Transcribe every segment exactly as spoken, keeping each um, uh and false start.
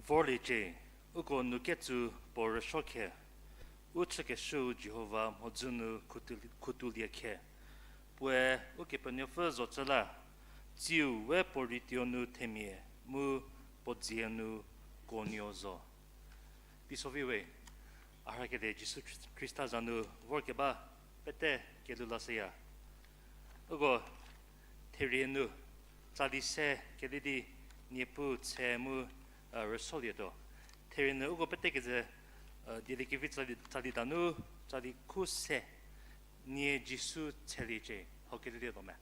Vorliecie, uko nu ketsü puo rüsuo khe, u chükeshüu Jihova mhodzü nu khutulie khe, puoe Ukepenuopfü zocü la, tsiu we puo rituo nu themia mu puo dzie nu kuonuo zo. Pisoviwe, a rhakelie Jisu Khrista za nu vorkeba pete kelhou lashüya. Uko therie nu tsali se kelie di Niepuu tshe mu rüsuolietuo. Therie nu uko pete keze dieliekevi tsali, tsali danu, tsali khu se, Nie Jisu tsheliecie, hau kelilietuo me.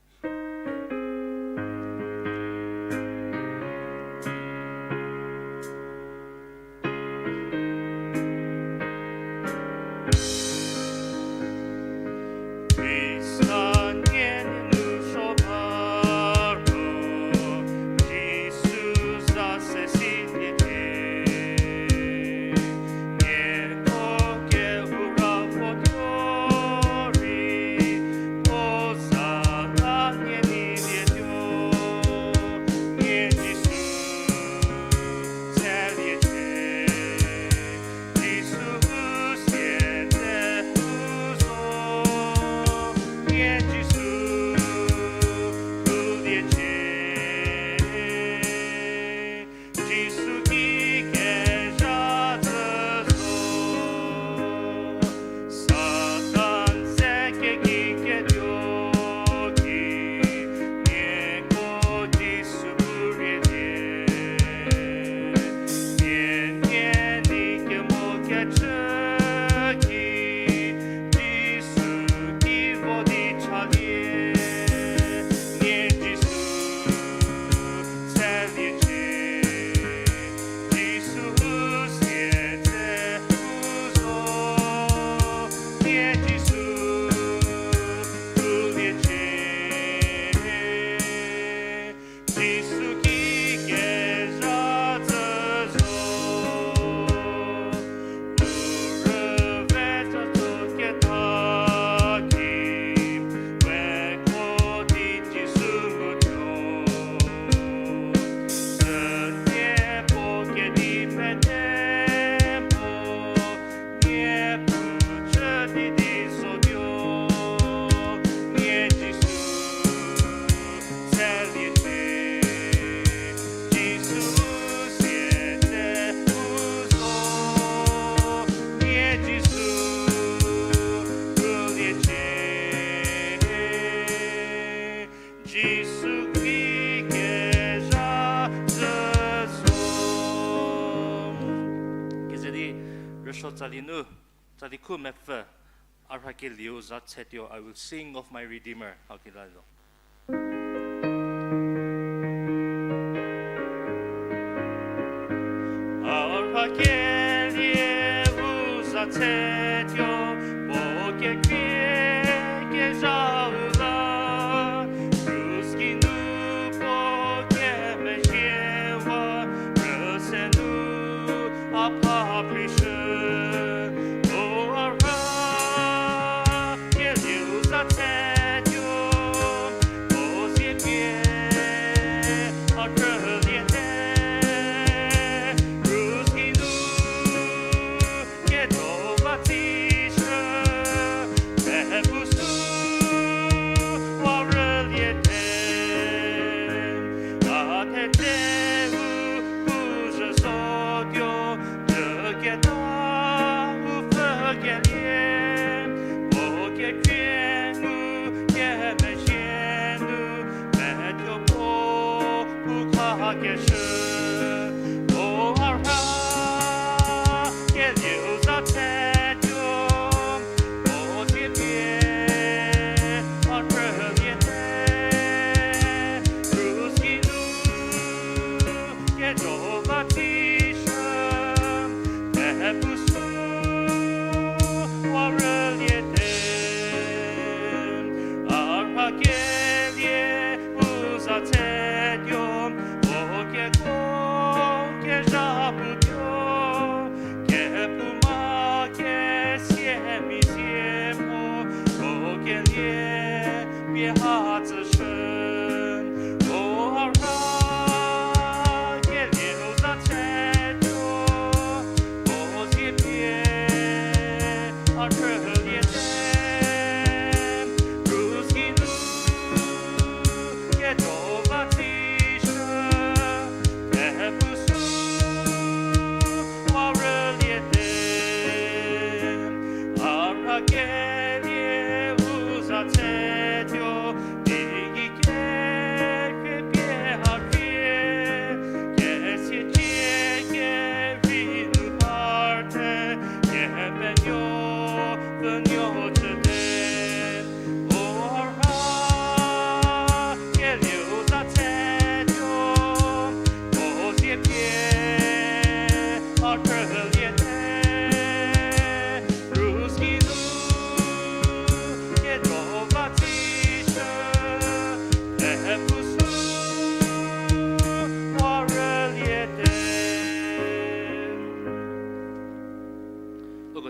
Kezedi rüsuo tsali nu, tsali khu mepfü, a rhakelieu za tshetuo, I will sing of my Redeemer, hau kela zo. A rhakelieu za tshetuo, puo kekhrie kezhau la, krus ki nu puo kemezhiewa, rüse nu a pha prishü, o a rhakelieu za tshetuo, o zie pie a krüliete, krus ki nu kedo va tsishü, pehepusü wa rüliete, a thedzeu pu zhü zotuo, jüketa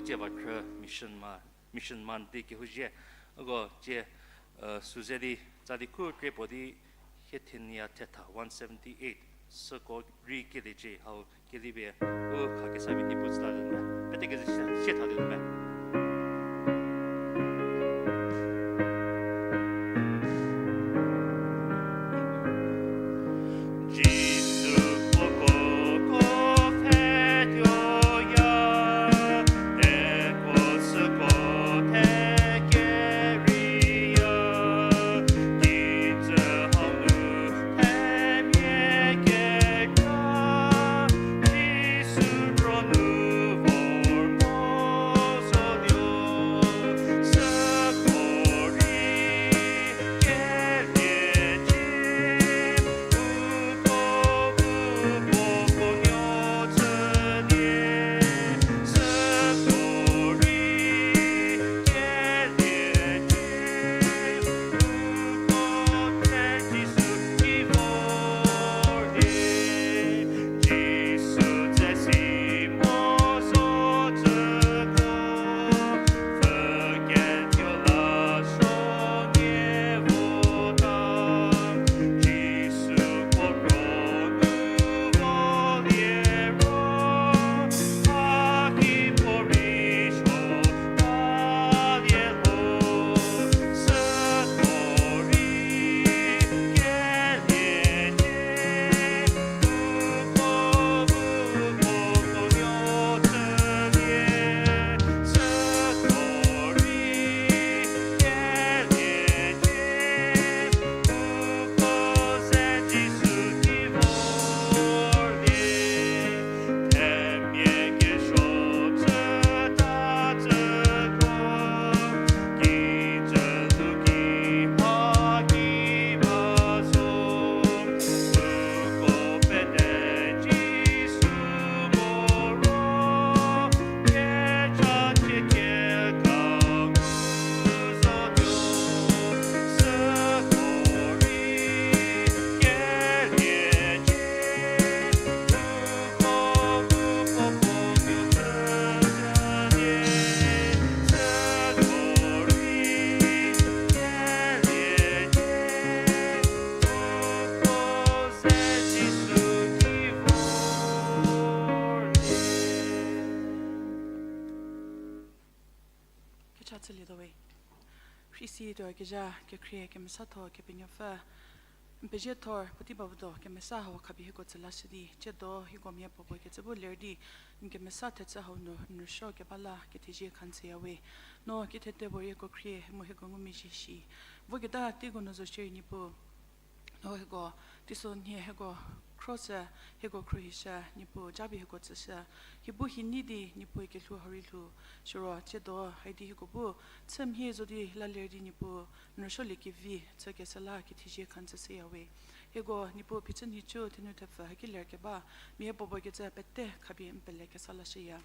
Tsieva khrü mission ma, mission month di kehouzie. Uko tsie, süze di, tsa di khu krie puo di, hie thenia thetha one seventy-eight, süko rei keliecie hau keli pie, u kha kesa pie Niepuu tsüta di me. Pete keze sie, sie tha di me. Jisu puo koko pfhetuoya, teko süko the keriya, kijü hau nu themia kekra, Jisu ronu vor mo zotuo, süko rei keliecie, uko bu puo puo nuo chülie, süko rei keliecie, uko the Jisu ki vorlie. Jisu tse si mo zo tsüko, pfhü ketuo la so nie vota. Jisu puo ronu volie ro, a ki puo rei suo valie ho, süko rei keliecie, uko bu puo puo nuo chülie, süko rei keliecie, uko ze Jisu ki vorlie. Themia kesuo chüta tsüko, kijü nu ki ha ki ba zo, uko pete Jisu moro, kecha chie kekau nu zotuo, süko rei keliecie, uko bu puo puo nuo chülie, süko rei keliecie, uko ze Jisu ki vorlie. Kecha chülietuo we. Rhisi tuokezha kekhrie kemesatho Kepenuopfü, n pezie thor puotei ba vodo kemesa hau khapie hieko tsü lashü di, tsiedo hieko mia puopuo kecü bu ler di, n kemesa thechü hau nu n rüsuo keba la kethezie kha n tsüya we. No kethete puorei hieko khrie mu hieko ngumezhie shi voketa teiko nu zo shierei Niepuu, no hieko teisonhie hieko khroshü, hieko khruohishü, Niepuu japie hieko tsüshü. Hie bu hie nei di Niepuu kelhou hau rei lhou. Siro tsiedo haidi hieko bu chü mhie zo di la ler di Niepuu n rüsuolie kevi chükeshü la kethezie kha n tsüshüya we. Hieko Niepuu phichü nhicu thenu thepfü haki ler keba mia puopuo kecü pete khapie n pele kesa lashüya.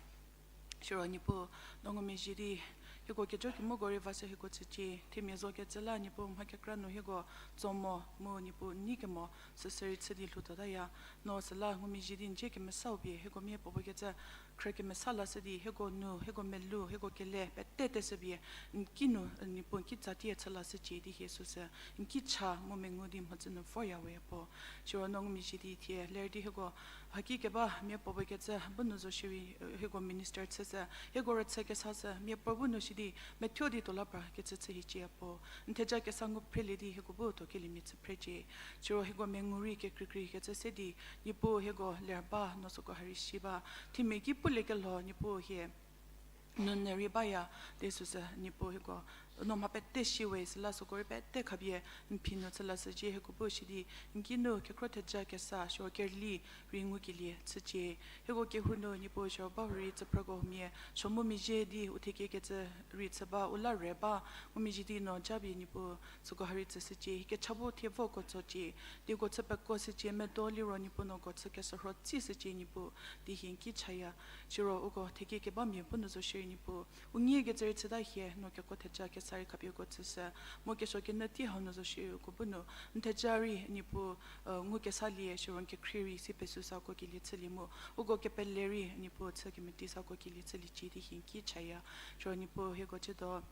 Siro Niepuu, no ngumezhie di hieko kejo kemoko rei vashü hieko tsücie, themia zo kecü la Niepuu mha kekra nu hieko tso mo mu Niepuu n nei kemo süsü rei chü di lhoutuotaya. No süla ngumezhie di n dzie kemesau pie hieko mia puopuo kecü khrü kemesa lashü di hieko nu, hieko melou, hieko kele pete teshü pie n ki nu, Niepuu n ki tsatie chü lashücie di hie süsü n ki cha mu mengu di mhodzü nu vorya we Apuo. Siro no ngumezhie di thie ler di hieko haki keba mia puopuo kecü bu nu zo shierei, hieko minister chüshü, hieko rüchü kesashü, miapuo bu nu shi di methuo di tuo la pra kecü chü hiecie Apuo. N theja kesa ngu phrelie di hieko bu tuo keliemia chü phrecie. Siro hieko mengu rei kekreikrei kecü se di, Niepuu hieko ler ba no süko ha rei shi ba. Themia ki pulie kelho Niepuu hie nunu rei baya di süsü Niepuu hieko no mha pete shi we süla süko rei pete khapie n phi nu chü lashücie hieko bu shi di n ki nu kekhro theja kesa siro kerli rei ngukelie chücie. Hieko kehou nu Niepuu siro bahurei tsüphrüko huomia suo mu mezhie di u thekie kecü rei chü ba u la re ba, u mezhie di no japie Niepuu süko ha rei tsüshücie, hie kecha bu thie voko tsocie, dieko chü pekuoshücie, medo liro Niepuu noko chü keshürho tsishücie Niepuu, di hie n ki chaya. Siro uko thekie kebamia bu nu zo shierei Niepuu, u nie kecü rei chüta hie no kekuo theja kesa sa rei khapie uko tsüshü, mu kesuo kenyü tei hau nu zo shierei uko bu nu n theja rei Niepuu, e, ngu kesalie, siro n kekhrie rei si pesü sa uko kelie chülie mu, uko kepele rei Niepuu chü kemeti sa uko kelie chüliecie di hie n ki chaya. Siro Niepuu hieko chütuo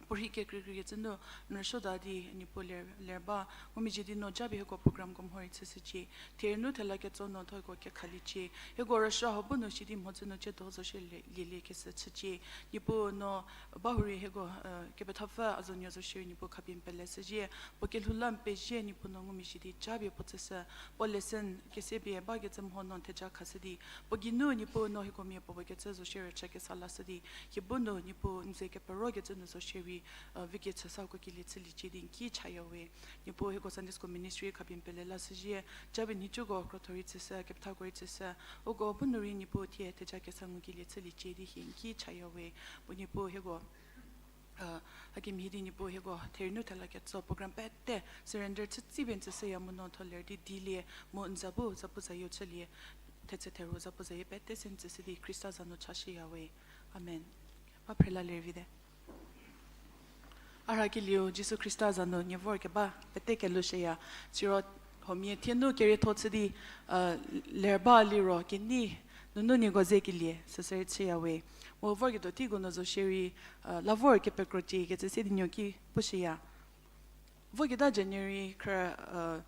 puorhi kekreikrei kecü nu n rüsuota di Niepuu ler, ler ba, ngumezhie di no japie hieko programko mho rei chüshücie. Therie nu thela ketso no thuo hieko kekhaliecie. Hieko rüsuo hau bu nu sidi mhodzü nu chütuo zo shie le, lielie kesü chücie. Niepuu no bahurei hieko, e, kepethapfü a zonuo zo shierei Niepuu khapie n pele shüzhie. Puo kelhou la n pezie Niepuu no ngumezhie di japie puo tsüshü. Puo lesson kese pie bakecü mho no n theja khashü di, puo geinu Niepuu no hieko mia puopuo kecü zo shierei chü kesa lashü di, hie bu nu Niepuu n ze keperokecü nu zo shierei, e, vi kechü sa uko kelie chüliecie di n ki chaya we. Niepuu hieko Sunday School Ministry khapie n pele lashüzhie, japie nhicuko krotho rei tsüshü, kepethako rei tsüshü, uko bu nu rei Niepuu thie theja kesa ngukelie chüliecie di hie n ki chaya we. Mu Niepuu hieko e, hakemhie di Niepuu hieko therie nu thela ketso program pete surrender chütsipie n tsüshüya mu no thuo ler di dilie, mu n za bu zapuzayie chülie, thetse theru zapuzayie pete se n tsüshü di Khrista za nu chashüya we. Amen. Ba phrela lervite. A rhakelieu Jisu Khrista za nu nie vorkeba pete kelushüya. Siro huomia thie nu kerietho chü di, e, ler ba liro kenei nunu nieko zekelie süsü rei chüya we. Mu vorketuo teiko nu zo shierei, e, la vor kepekrocie kecü se di nuo ki pushüya. Voketa January khrü, e,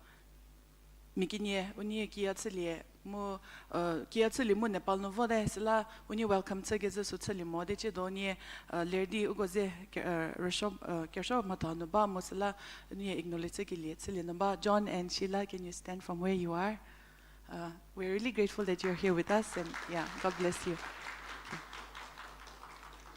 mia kenie unie kiya chülie mu, e, kiya chülie mu Nepal nu vote süla unie welcome chükezhü sü chülie mo de chütuo unie, e, ler di uko ze ke, e, rüsuo, e, kerüsuo mhatho nu ba mu süla unie acknowledge chükelie chülie nu ba. John and Sheila, can you stand from where you are? Uh, we're really grateful that you're here with us and yeah, God bless you.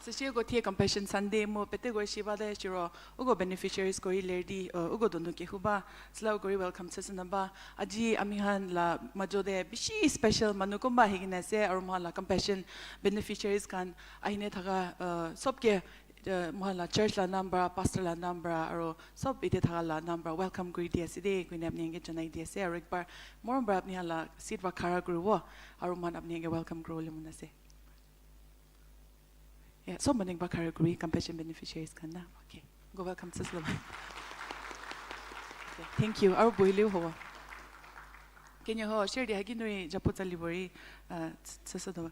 Süsie uko thie Compassion Sunday mu peteko shi bate siro uko beneficiariesko rei ler di, e, uko donu kehou ba, süla uko rei welcome chüshü nyü ba. Aji Amihan la majo de bishi special manu kumba hikina se aruma la Compassion beneficiaries kan ahine thaka, e, sob ke, e, mu ha la church la number, pastor la number, aro sob ite thaka la number welcome kori di ase di, kuine apni hangke chonai di ase, aro ekbar mormor apni ha la seat va khara kori vo, aruma apni hangke welcome kori lie monyü se. Yeah, sob manu ba khara kori Compassion beneficiaries kan na. Okay. Go welcome chüshü lo. Okay, thank you. Aro builiu ho. Kenie ho, share di haki nu rei japu tsali puorei, e, ch-, chüshütuo.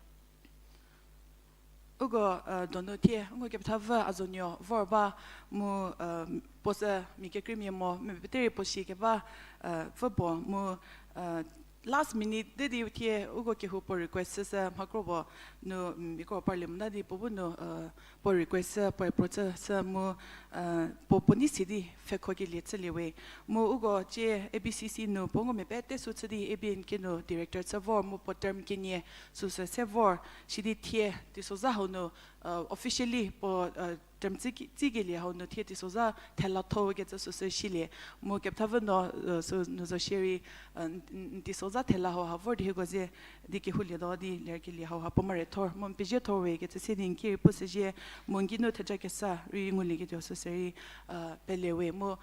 Uko, e, donu thie, uko kepethapfü a zonuo vor ba mu, e, puo sü mia kekreimia mo, mia pete rei puo shi keba, e, pfü puo mu, e, last minute de di thie uko kehou puo request shü sü mhakro puo nu, mm, ikro parlie mota di puo bu nu, e, puo request shü, puoe puo chü sü mu, e, puo puo nei si di pfhekhokelie chülie we. Mu uko cie A B C C nu puo ngumia pete sü chü di A B N K nu director chü vor mu puo term kenie süsü se vor, sidi thie teisozha hau nu, e, officially puo, e, term tsiki-, tsikelie hau nu thie teisozha thela tho kecü süsü silie. Mu kepethapfü no, e, sü nu zo shierei, e, n, n, n teisozha thela hau ha vor di hieko ze di kehoulietuo di lerkelie hau ha puo mare thor mu n pezie thor we kecü se di n ki rei pushüzhie, mu n geinu theja kesa rei ngulieketuo süsü rei, e, pele we mu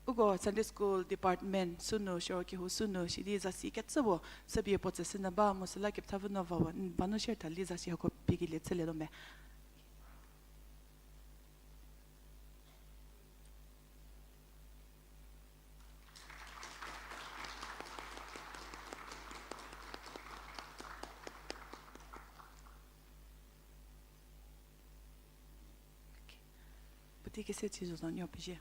uko Sunday School Department sünu, siro kehou sünu sidi zasi kecü puo süpie puo tsüshü nyü ba mu süla kepethapfü no va, n, ba nu share tha li zasi hako piekelie chülietuo me. Puotei kese tsi zo za nuo pezie.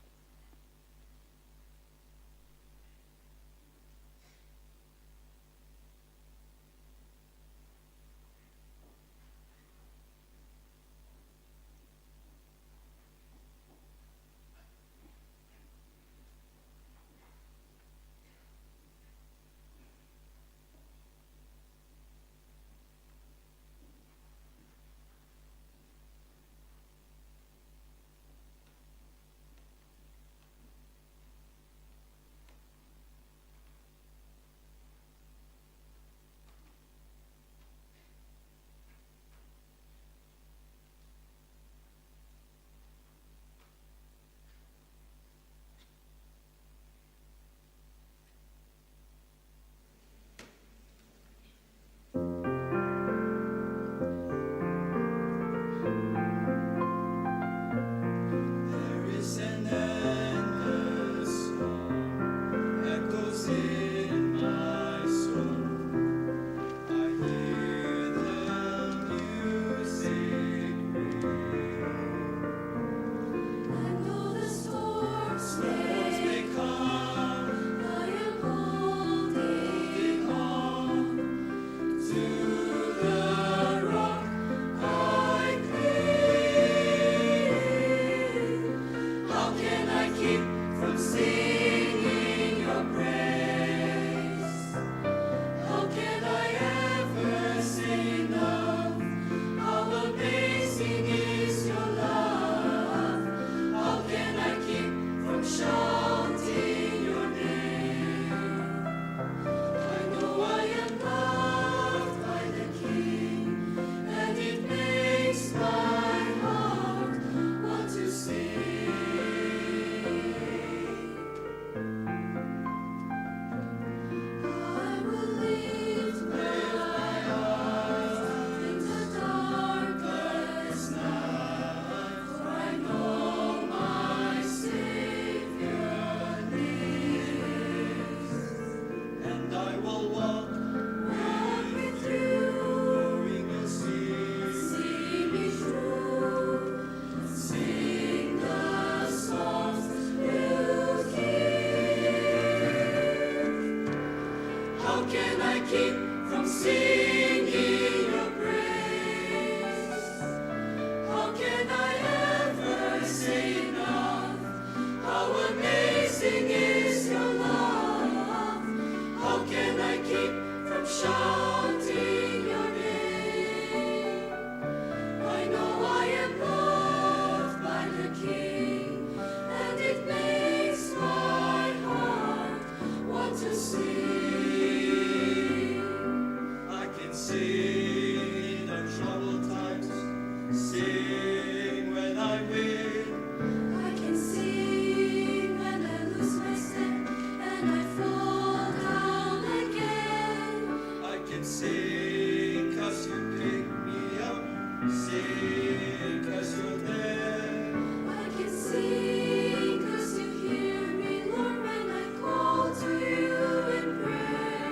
Sing 'cause you're there. I can sing 'cause you hear me, Lord, when I call to you in prayer.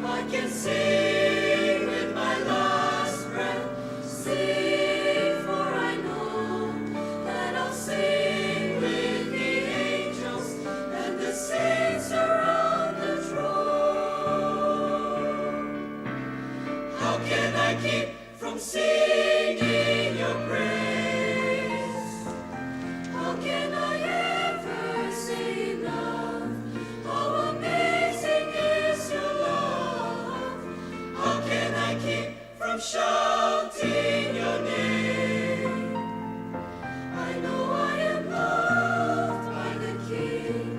I can sing with my last breath. Sing, for I know that I'll sing with the angels and the saints around the throne. How can I keep from singing your praise? How can I ever say enough? How amazing is your love? How can I keep from shouting your name? I know I am loved by the King,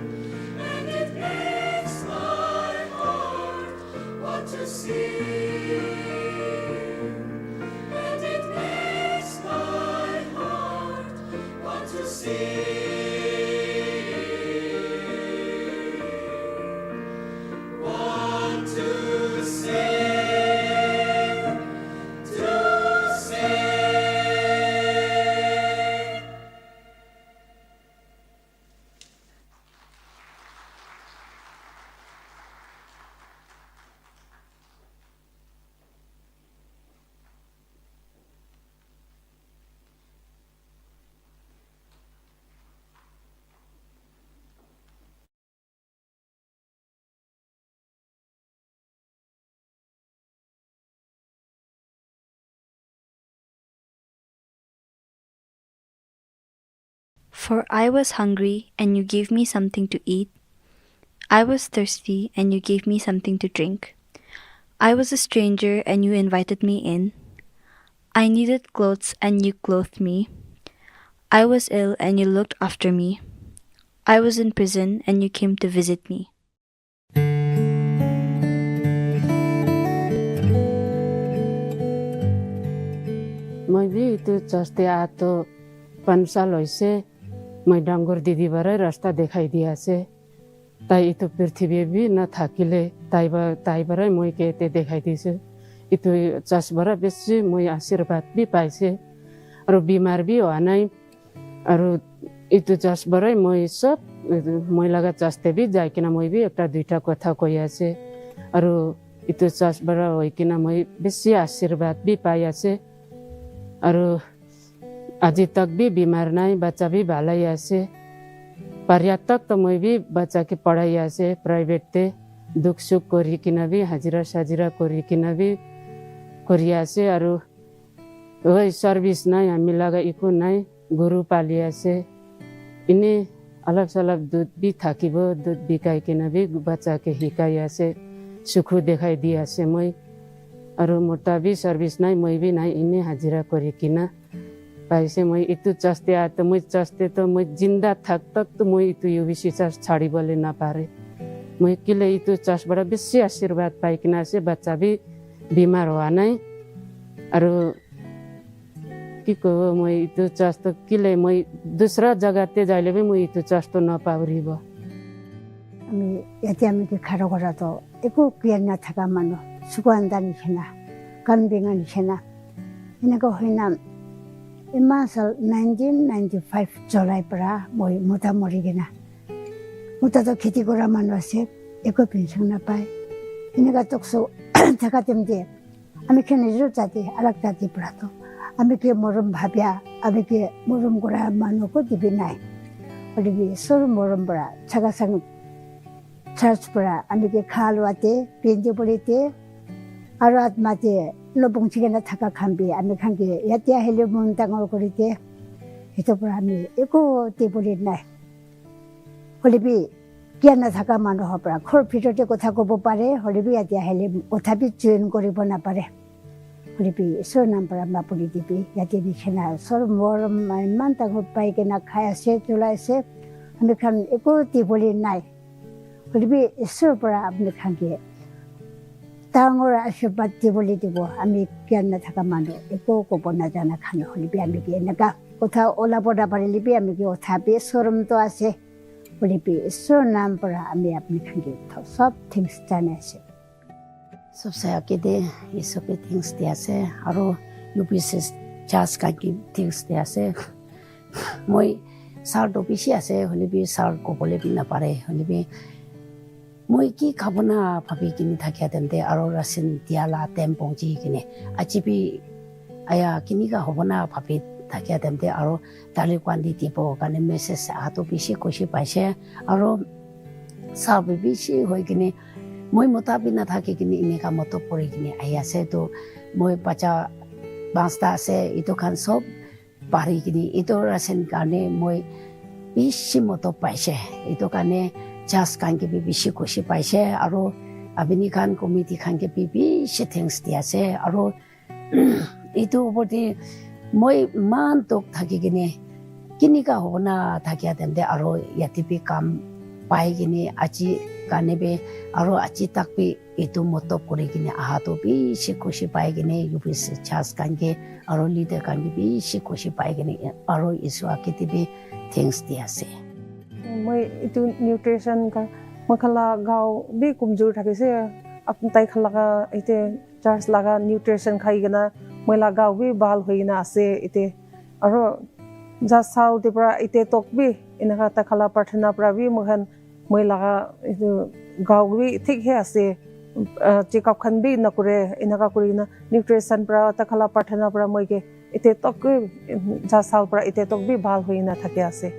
and it makes my heart want to sing, and it makes my heart want to sing, want to sing, to sing. For I was hungry, and you gave me something to eat. I was thirsty, and you gave me something to drink. I was a stranger, and you invited me in. I needed clothes, and you clothed me. I was ill, and you looked after me. I was in prison, and you came to visit me. Moi vi itu church te a to pansa loise, moi dangur didi barai rasta dekhai di ase. Tai itu pirthibi vi na thakile, tai ba, tai barai moi ke te dekhai di se. Itu church bara besi moi ashirbad bi pai se. Aru bimar bi o anai, aru itu church barai moi sob, moi laga church te vi jai kina moi vi ekta duita kotha koi ase. Aru itu church bara oi kina moi besi ashirbad bi pai ase. Aru aji tak bi bimar nai, bacha bi balai ase. Pariat tak to moi vi bacha ki parai ase, private te. Duk suk kori kina vi, hajira sajira kori kina vi kori ase, aru oi service nai, ami laga iku nai, guru pali ase. Ini alap salap dut bi thakibo, dut bi kai kina vi bacha ke hikai ase, sukhu dekhai di ase moi. Aru mota vi service nai, moi vi nai, ini hajira kori kina. Pai se moi itu church te a to moi church te to moi jinda thak tak to moi itu U B C church chari bole na pare. Moi kile itu church bara besi ashirbad pai kina se bacha vi bimar wa nai. Aru ki ko moi itu church to kile moi dusra jaga te jai le vi moi itu church to na pa ri bo. Ami yati ami ki khara khara to eko kiana thaka mano, sukuanda ni khena, kanbinga ni khena. Ina ko hina, ima sal nineteen ninety-five July pra moi mota mori kena. Mota to kheti kora mano se, eko pension na pai. Ina ka tokso thaka temte. Ami kheni zu jati, alak jati pra to. Ami ki morom bhabia, ami ki morom kora mano ko dibi nai. Odibi sur morom pra, thaka sang church pra, ami ki khalwa te, pindi poli te, arat ma te, lobong chikena thaka khambi, ami khan ki, yatia heli mun tangor kori te, hito pra ami, eko te poli nai. Holibi, kiana thaka mano ho pra, khor phito te kotha ko bo pare, holibi yatia heli, kotha bi join kori bo na pare. Holibi, sur nam pra ma poli dibi, yatia ni khena, sur morom, man tangor pai kena khaya se, tulai se, ami khan, eko te poli nai. Holibi Isor para apni khan ki tangora ashirbat di bole dibo, ami kiana thaka mano, eko ko bona jana khan holibi ami ki naka. Kotha ola bona bari libi ami ki otha bi sorum to ase. Holibi Isor nam para ami apni khan ki tho sob thanks jana ase. Sob saya kede Isor ki thanks di ase, aro U B C Church kaki things te ase. Moi sir to pisi ase, hoilebi sir ko bole pi na pare, hoilebi moi ki khabona phapi kini thakia temte, aro rasin tia la tempong ji kini. Achipi aya kini ka hobona phapi thakia temte, aro tali kwandi tipo kane message a to pisi koshi paise, aro sir pie pisi hoi kini, moi mota pi na thaki kini ini ka moto pori kini aya se to, moi pacha bangsta se ito khan sob pari kini ito rasin kane moi pisi moto paise, ito kane church khan ki pie pisi koshi paise, aro abini khan committee khan ki pie pisi thanks tia se, aro ito bodi moi man tok thaki kini, kini ka hobona thakia temte aro yatipi kam pai kini achi kane be, aro achi takpi ito moto kori kini aha to pisi koshi pai kini U P C church khan ki aro leader khan ki pisi koshi pai kini aro Isu a kiti pie thanks tia se. Moi ito nutrition ka, moi khala gau bi kumjur thaki se, apntai khala ka ite church la ka nutrition khai kina, moi la gau bi bal hoi kina ase ite. Aro ja sau te pra ite tok bi, ina ka takhala prathana pra bi mo khan, moi la ka, itu, gau bi thik he ase, uh, check up khan bi na kure, ina ka kuri na nutrition pra takhala prathana pra moi ke ite tok bi, ja sau pra ite tok bi bal hoi na thaki ase.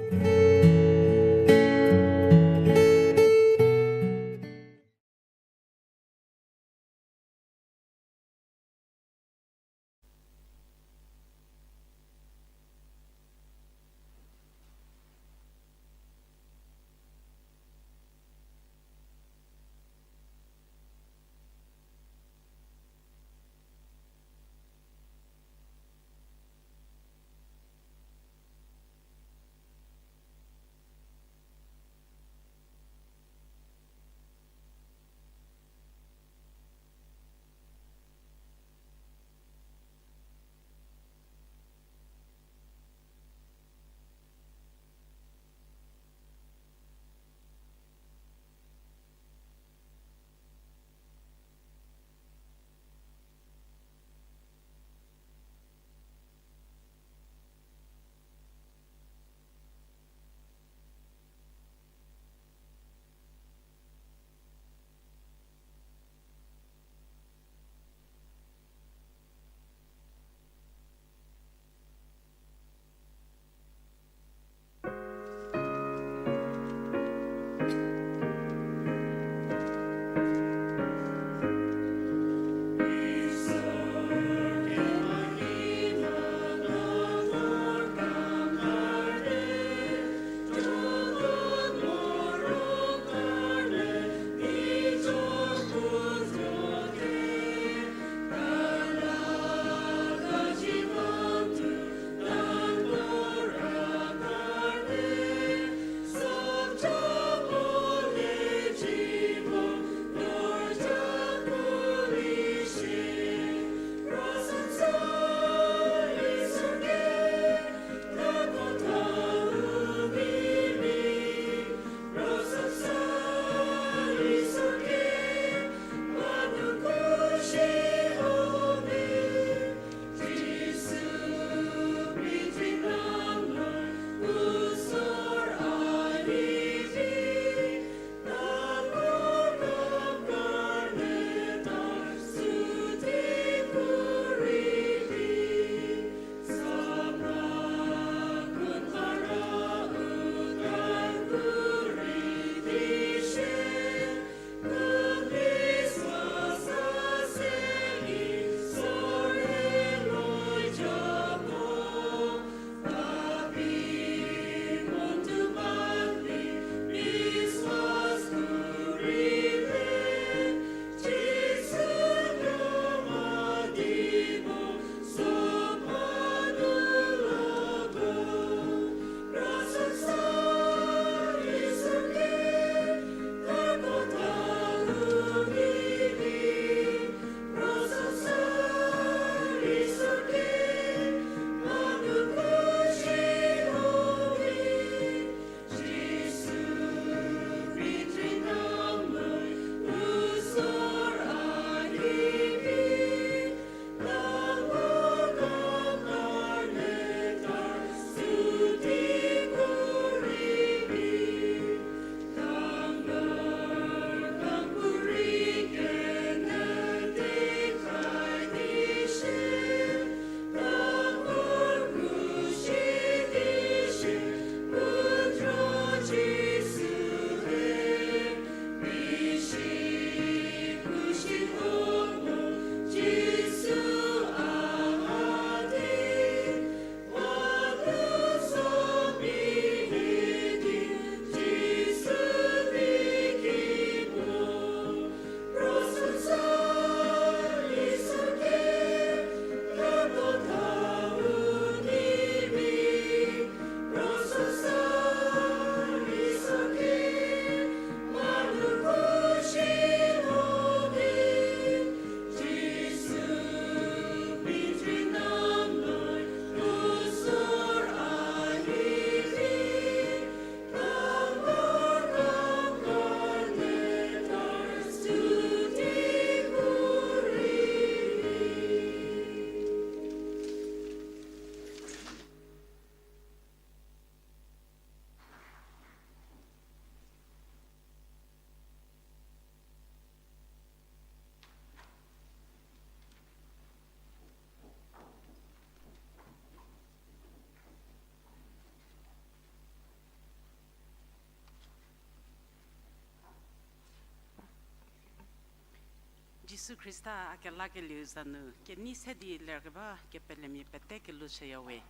Jisu Khrista a kelakelieu za nu kenei se di lerkeba kepelemia pete kelou chüyawe.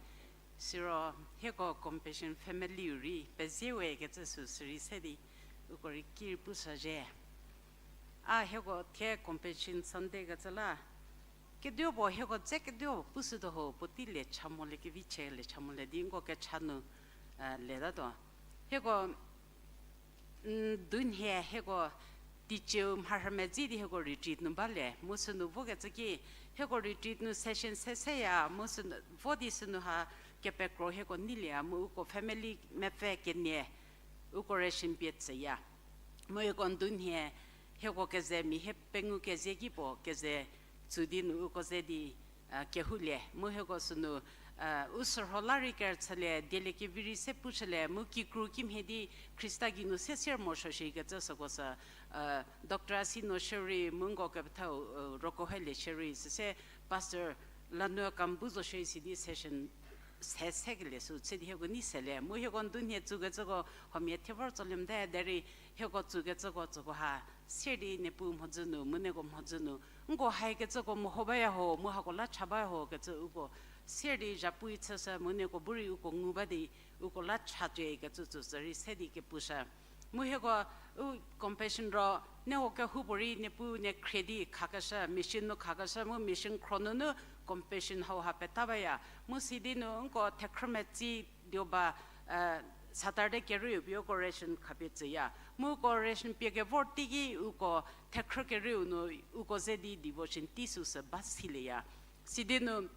Siro hieko Compassion family-u rei pezie we kecü sü sürei se di uko rei ki rei pushüzhie. A hieko thie Compassion Sunday kecü la kedipuo hieko dze kedipuo pushütuo ho, puotei lie cha mo le kevi chie lie cha mo le di nko kecha nu letatuo. Hieko ndunhie hieko teicieu mharhü medzi di hieko retreat nu ba le mu sünu vokecü ki, hieko retreat nu session se seya mu sünu vo di sünu ha kepekro hieko neilieya mu uko family mepfü kenie uko ration pie tsüya. Mu hieko ndunhie hieko keze mia hie pengou kezie ki puo keze tsu di nu uko ze di kehoulie mu hieko sünu u sürho la rei kerüchülie, dieliekevi rei se pushülie mu kikru kimhie di Khrista geinu se sier morosuo shikecü süko sü Doctor Asino shierei mu nko kepethau Rokohelie shierei süse Pastor Lanua Kambu zo shierei sidi session se sekelie sü chü di hieko nei selie mu hieko ndunhie tsukecüko huomia thie vor tsolie mote derei hieko tsukecüko tsüko ha sier di Niepuu mhodzü nu mu nieko mhodzü nu nko haikecüko meho baya ho mu hako la cha baya ho kecü uko sier di zhapui chüshü mu nieko bu rei uko ngu ba di uko la chacie kecü tsü sürei se di kepushü. Mu hieko u Compassion ro nieko kehoupuorei Niepuu nie khrie di khakeshü, mission nu khakeshü mu mission khro nunu Compassion hauha peta baya. Mu sidi nu nko thekhrü metsi dioba Saturday kerieu pie uko ration khapie tsüya. Mu uko ration pie kevor teiki uko thekhrü kerieu nu uko ze di devotion tei süsü ba silieya. Sidi nu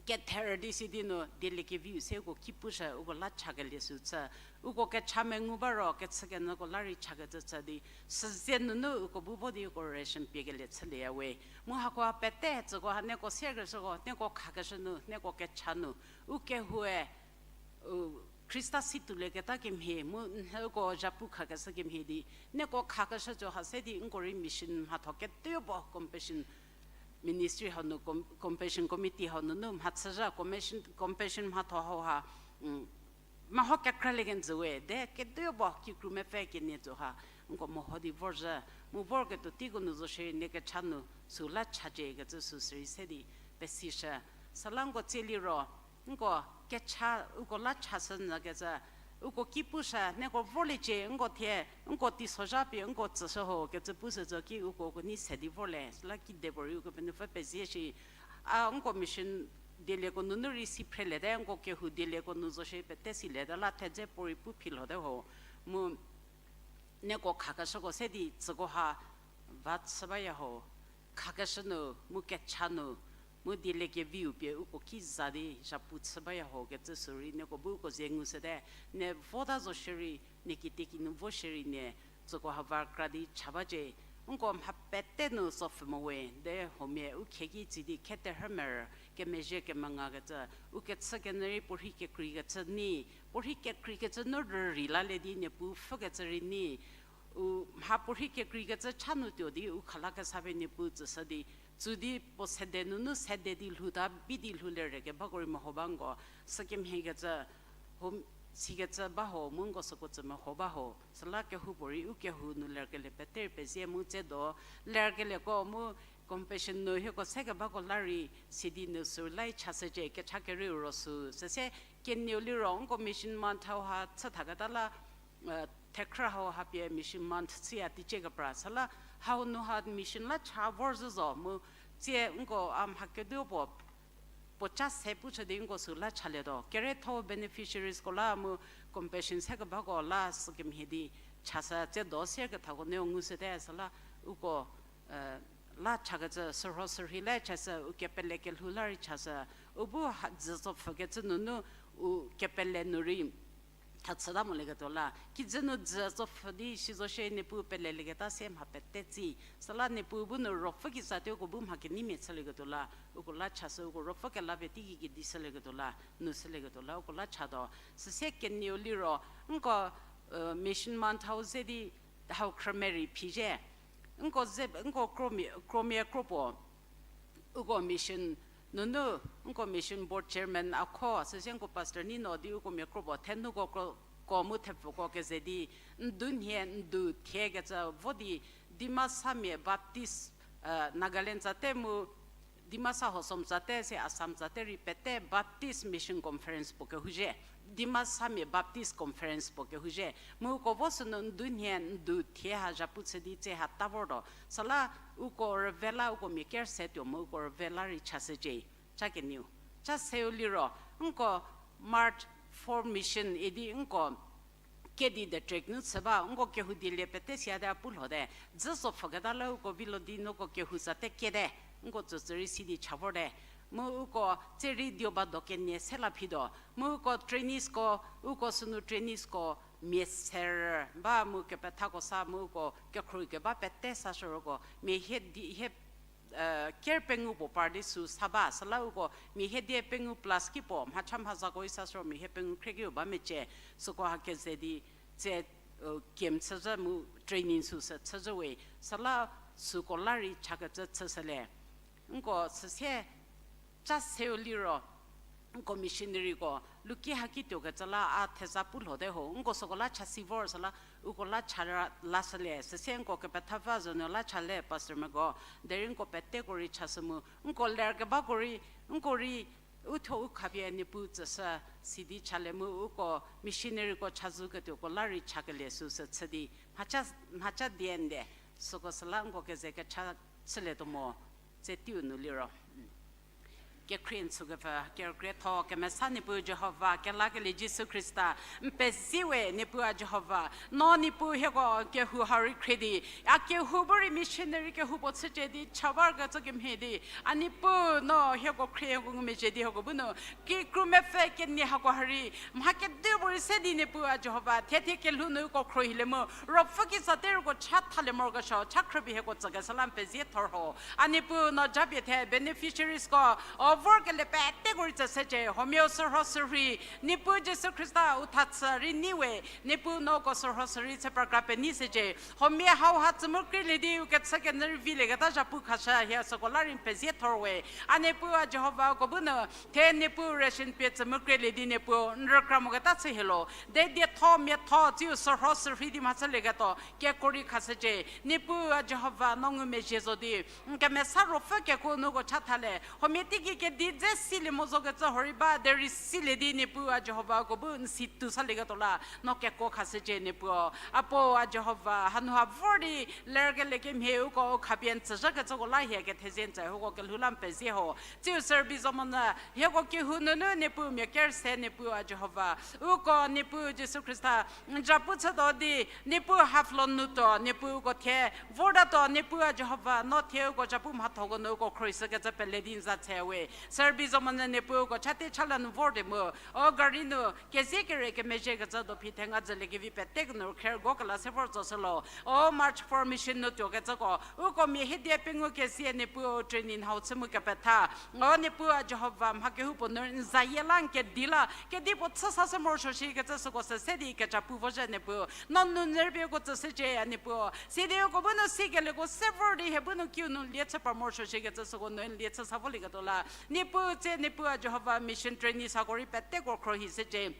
kether di sidi nu dieliekeviu se uko ki pushü uko la chakelie sü chü. Uko kecha mengu ba ro kechükenyüko la rei chakecü chü di süze nunu uko bu vo di uko ration piekelie chülieya we. Mu hakoha pete tsüko ha nieko siekeshüko nieko khakeshü nu nieko kecha nu u kehoue Khrista si toulieketa kemhie mu uko zhapu khakeshü kemhie di nieko khakeshü tuo ha se di nko rei mission mhatho ketuo puo Compassion Ministry hau nu, Compassion Committee hau nunu mhachüzha Compassion mhatho hauha meho kekralie kenjü we de ketuo puo kikru mepfü kenie tuo ha nko meho di vorzhü. Mu vorketuo teiko nu zo shierei nie kecha nu süla chacie kecü sü sürei se di pesishü. Süla nko tsie liro nko kecha uko la chashü nyükecü uko ki pushü nieko vorliecie nko thie nko teisozha pie nko tsüshü ho kecü pushü zo ki uko uko nei se di vorlie süla kidepuorei uko penuopfü pezie shi. A nko mission dielieko nunu rei si phreliete nko kehou dielieko nu zo shierei pete siliete la thedze puorei pu philhote ho. Mu nieko khakeshüko se di tsüko ha va chü baya ho, khakeshü nu mu kecha nu mu dieliekeviu pie uko ki za di zhapu chü baya ho kecü sürei nieko bu uko ze ngushüte. Nie vota zo shierei nie kitiekinu vo shierei nie tsüko ha va kra di cha bacie. Nko mha pete nu tsopfhü mo we de huomia u khieki tsi di kheterhü merü kemezhie kemengakecü u kechükenyü rei puorhi kekreikecü nei, puorhi kekreikecü nu rürei lalie di Niepuu pfhükecü rei nei. U mha puorhi kekreikecü cha nu tuo di u khala kesa pie Niepuu tsüshü di tsü di puo sede nunu sede di lhouta bi di lhoulie re kebako rei meho ba nko sükemhiekecü ho, sikecü ba ho mu nko süko tsü meho ba ho süla kehoupuorei u kehou nu lerkelie pete rei pezie mu tse do lerkelieko mu Compassion nu hieko sekebako la rei sidi nu sü la chashücie kecha kerieu ro sü süse kenieu liro nko mission month hauha chü thaketa la thekhrü hauha pie mission month chüya teicie kepra süla hau nu ha mission la cha vorzhü zo mu tsie nko a mha keduo puo puoca se puchü di nko sü la chalietuo. Keretho beneficiariesko la mu Compassion sekebako la sükemhie di chashü tse do sier kethako nuo ngushüte süla uko la chakecü sürho sürhei la chashü u kepele kelhou la rei chashü u bu dzü tsopfhükecü nunu u kepele nu rei thachüta molieketuo la kijü nu dzü tsopfhü di si zo shie Niepuu pelelieketa se mha pete tsi süla Niepuu bu nu ruopfü kiza tei uko bu mha keneimia chülieketuo la uko la chashü uko ruopfü kela pie teiki kedi shülieketuo la nu shülieketuo la uko la chatuo. Süsie kenieu liro nko mission month hau ze di hau khrümerei phizhie nko ze nko kromia kropuo uko mission nunu nko mission board chairman akho süsie nko pastor Nino di uko mia kropuo thenuko ko mu thepfuko keze di ndunhie ndu thiekecü vo di Dimasamia Baptist Nagaland tsate mu Dimasa Hosom tsate se Assam tsate rei pete Baptist Mission Conference puo kehouzhie, Dimasamia Baptist Conference puo kehouzhie. Mu uko vo sünu ndu nhie ndu thie ha zhapu chü di tse ha ta vortuo. Süla uko rüvela uko mia ker se tuo mu uko rüvela rei chashücie. Cha kenieu. Cha seu liro, nko March for Mission idi nko kedi district nu chü ba, nko kehou dielie pete siate a pu lhote. Dzü zo pfhüketa la uko vilo di nuko kehou tsate kiete. Nko tsütsü rei si di cha vorte. Mu uko tse rei dio ba do kenie se la phituo. Mu uko traineesko, uko sünu traineesko mia serü ba mu kepethako sa mu uko kekhruohi keba pete sashüroko mia hie di hie ker pengou puo par di sü sa ba, süla uko mia hie die pengou plus ki puo mhacha mhazako i sashü mia hie pengou khrie ki u ba mecie, süko ha keze di tse camp chüzhü mu training süsü chüzhü we, süla süko la rei chakecü chüshülie. Nko süsie cha seu liro, nko missionaryko luki haki tuokecü la a theza pu lhote ho, nko süko la cha si vor süla, uko la cha ra lashülie, süsie nko kepethapfü zonu la chale pastormiako, derei nko peteko rei chashü mu, nko ler kebako rei, nko rei, uthuo u khapie Niepuu tsüshü, sidi chale mu uko missionaryko chazou ketuoko la rei chakelie süsü chü di, mhacha, mhacha die nde, süko süla nko keze kecha chülietuo mo, tse teiu nu liro. Kekhrie n sükepfü, kerükrietho, kemesa Niepuu Jihova, kelakelie Jisu Khrista, n pezie we Niepuu a Jihova, no Niepuu hieko kehou ha rei khrie di, a kehou bu rei missionary kehou puo chücie di, cha bakecü kemhie di, a Niepuu no hieko khrie hieko ngumezhie di hieko bu nu, kikru mepfü kenie hako ha rei, mha kedipuorei se di Niepuu a Jihova, thethie kelhou nu uko khruohilie mu, ruopfü kitsa teruko cha thalie morokesuo, cha khrüpie hieko tsükeshü la n pezie thor ho. A Niepuu no japie the beneficiariesko, o vorkelie peteko rei tsüshücie, huomia u sürho sürhei, Niepuu Jisu Khrista u tha chü rei nei we, Niepuu no uko sürho sürhei chü prakra penei shücie, huomia hauha tsü mu krielie di u kechü kenyü rei vilieketa zhapu khashü hie süko la rei n pezie thor we. A Niepuu a Jihova uko bu nu, the Niepuu ration pie tsü mu krielie di Niepuu n rükra moketa chü hielo. De dietho miatho tsiu sürho sürhei di mhachülieketuo keko rei khashücie. Niepuu a Jihova no ngumezhie zo di, n kemesa ruopfü kekuo nuko cha thalie. Huomia teiki kedi dze silie mo zokecü horei ba derei silie di Niepuu a Jihova uko bu n si tuo salieketuo la no keko khashücie Niepuu. A Puo a Jihova, hanu ha vor di lerkelie kemhie uko u khapie n tsüzhükecüko la hie kethezie n tsü hieko kelhou la n pezie ho. Tsiu service zo monyü hieko kehou nunu Niepuu mia ker se Niepuu a Jihova. Uko Niepuu Jisu Khrista n zhapu chütuo di, Niepuu haflo nu tuo, Niepuu uko thie vortatuo, Niepuu a Jihova, no thie uko zhapu mhathoko nu uko khruohishükecü pele di n za tse we. Service zo monyü Niepuu uko chate chala nu vor di mu, o gari nu kezie kere kemezhiekecü do phi thenga dzüliekevi peteko nu khergo kela se vor tsoshülo. O March for Mission nu tuokecüko, uko mia hie die pengou kezie Niepuu training hau chü mu kepetha. O Niepuu a Jihova, mha kehoupuo nu n zayie la n kedi la kedipuo chü sashü morosuo shikecü süko se se di kecha pu vozhü Niepuu. No nu nyü rübei uko tsüshücie a Niepuu. Sidi uko bu nu sikelieko se vor di hie bu nu kiu nu lie chü par morosuo shikecü süko nu n lie chü sa volieketuo la Niepuu tse Niepuu a Jihova mission training sako rei peteko khruohishücie.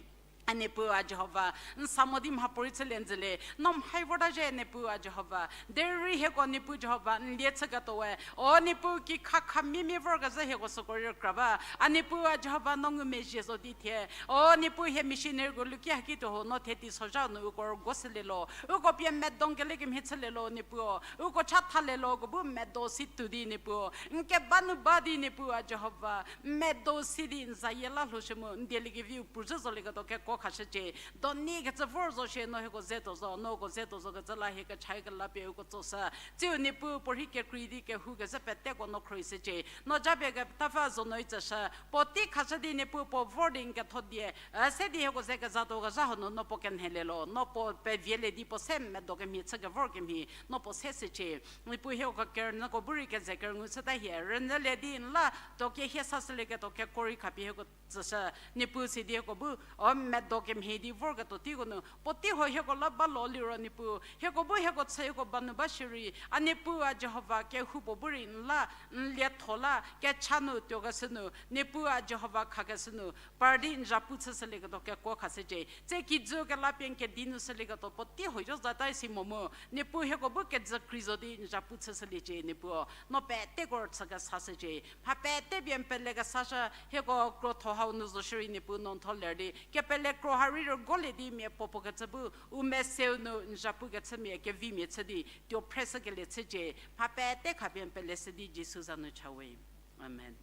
A Niepuu a Jihova, n sa mo di mhapuorei chülie n zhülie, no mhai vorta zhie Niepuu a Jihova. Derei hieko Niepuu Jihova n lie chüketuo we. O Niepuu kikha kha mimia vorkezhü hieko süko rei rükra ba. A Niepuu a Jihova no ngumezhie zo di thie. O Niepuu hie missionaryko luki haki tuo ho no thie teisozha nu uko rügo shülielo. Uko pie medong kelie kemhie chülielo Niepuu. Uko cha thalielo uko bu medo si tuo di Niepuu. N keba nu ba di Niepuu a Jihova. Medo si di n zayie la lhoushü mu n dieliekeviu puo zhü zolieketuo keko khashücie. Doni kecü vor zo shie no hieko ze tuo zo, no uko ze tuo zokecü la hie kecha kela pie uko tsoshü. Tsiu Niepuu puorhi kekrei di kehou kezhü peteko no khruohishücie. No japie kepethapfü zo no i tsüshü. Puotei khashü di Niepuu puo vor di n ketho die. E se di hieko ze kezatuo kezha hanu no puo kenhelielo. No puo pevielie di puo se medo kemhie chü kevor kemhie. No puo se shücie. Niepuu hieko kerünyüko bu rei keze kerüngu chüta hie. Rünyülie di n la tuo kehie sashülieketuo keko rei khapie hieko tsüshü. Niepuu sidi hieko bu o me do kemhie di vorketuo teiko nu puotei ho hieko la ba lo liro Niepuu, hieko bu hieko chü hieko ba nu ba shierei, a Niepuu a Jihova kehoupuo bu rei n la, n lietho la, kecha nu tuokeshü nu, Niepuu a Jihova khakeshü nu, par di n zhapu chüshülieketuo kekuo khashücie. Tse kijü kela pie n kedi nu shülieketuo puotei ho zo zata si mo mu, Niepuu hieko bu kejü krei zo di n zhapu chüshüliecie Niepuu, no peteko rüchü kesashücie. Mha pete pie n pele kesashü, hieko krotho hau nu zo shierei Niepuu no n tho ler di, kepele kro ha rei rügolie di mia puo puo kecü bu, u meseu nu n zhapu kechümia kevimia chü di, tuo phreshükelie chücie, mha pete khapie n pele shü di Jisu za nu cha we. Amen.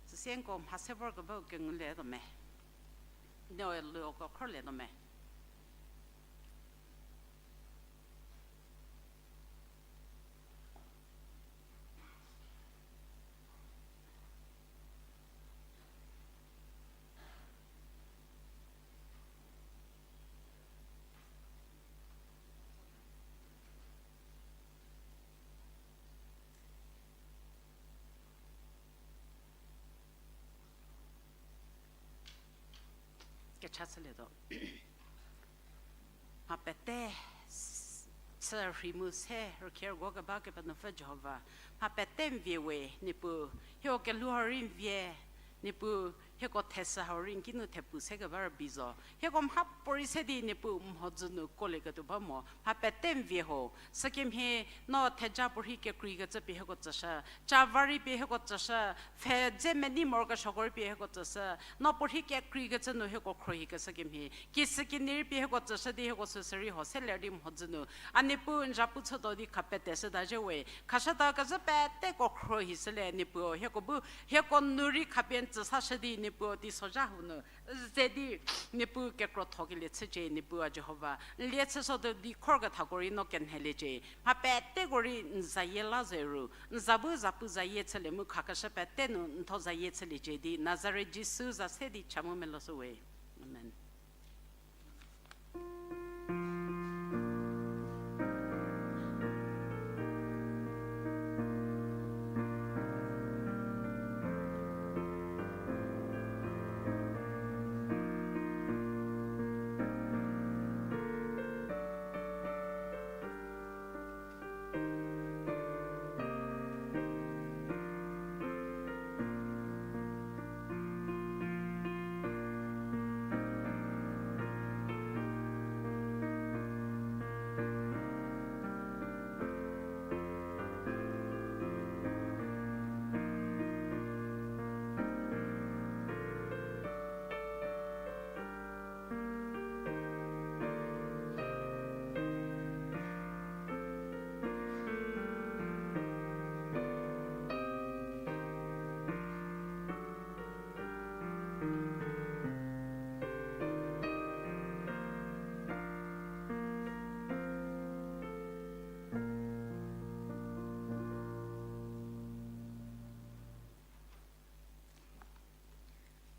Süsieko mha se vorkebau kengulie tuo me. No luko khrolie tuo me. Kecha chülietuo. Mha pete, chü rhei mu se rükherko keba Kepenuopfü Jihova, mha pete n vie we Niepuu, hieko kelhou hau rei n vie, Niepuu, hieko thesü hau rei n kinu thepu se keba rübei zo. Hieko mhapuorei se di Niepuu mhodzü nu kolieketuo ba mo, mha pete n vie ho. Sükemhie no theja puorhi kekreikecü pie hieko tsüshü, ca va rei pie hieko tsüshü, pfhe dze menei morokesuoko rei pie hieko tsüshü, no puorhi kekreikecü nu hieko khruohikeshü kemhie, kisükinei rei pie hieko tsüshü di hieko süsü rei ho se ler di mhodzü nu, a Niepuu n zhapu chütuo di khapete shüta zhie we, khashüta kezhü peteko khruohishülie Niepuu, hieko bu, hieko nu rei khapie n tsüsashü di Niepuu teisozha hau nu ze di, Niepuu kekrothokelie chücie Niepuu a Jihova, n lie chüshütuo di khorkethako rei no kenheliecie, mha peteko rei n zayie la ze ru, n za bu zapu zayie chülie mu khakeshü pete nu n tho zayie chüliecie di Nazaret Jisu za se di cha mu meloshü we. Amen.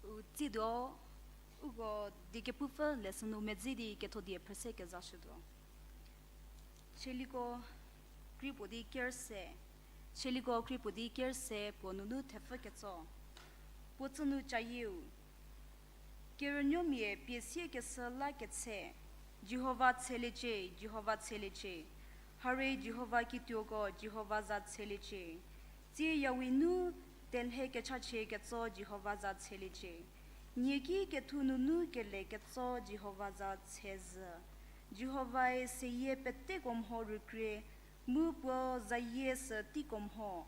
U tsiedo, uko die kepupfü lesson nu medzi di ketho die phrüse kezashütuo. Tsaliko krie puo di ker se, Tsaliko krie puo di ker se puo nunu thepfü ketso. Puo tsü nu cayieu. Kerünuomia pie siekeshü la ketse, Jihova tsheliecie, Jihova tsheliecie. Hare Jihova kituoko, Jihova za tsheliecie. Tsie yawi nu telhe kechachie ketso Jihova za tsheliecie. Nieki kethu nunu kele ketso Jihova za tshezhü. Jihovae seyie peteko mho rükrie, mu puo zayie sü teiko mho.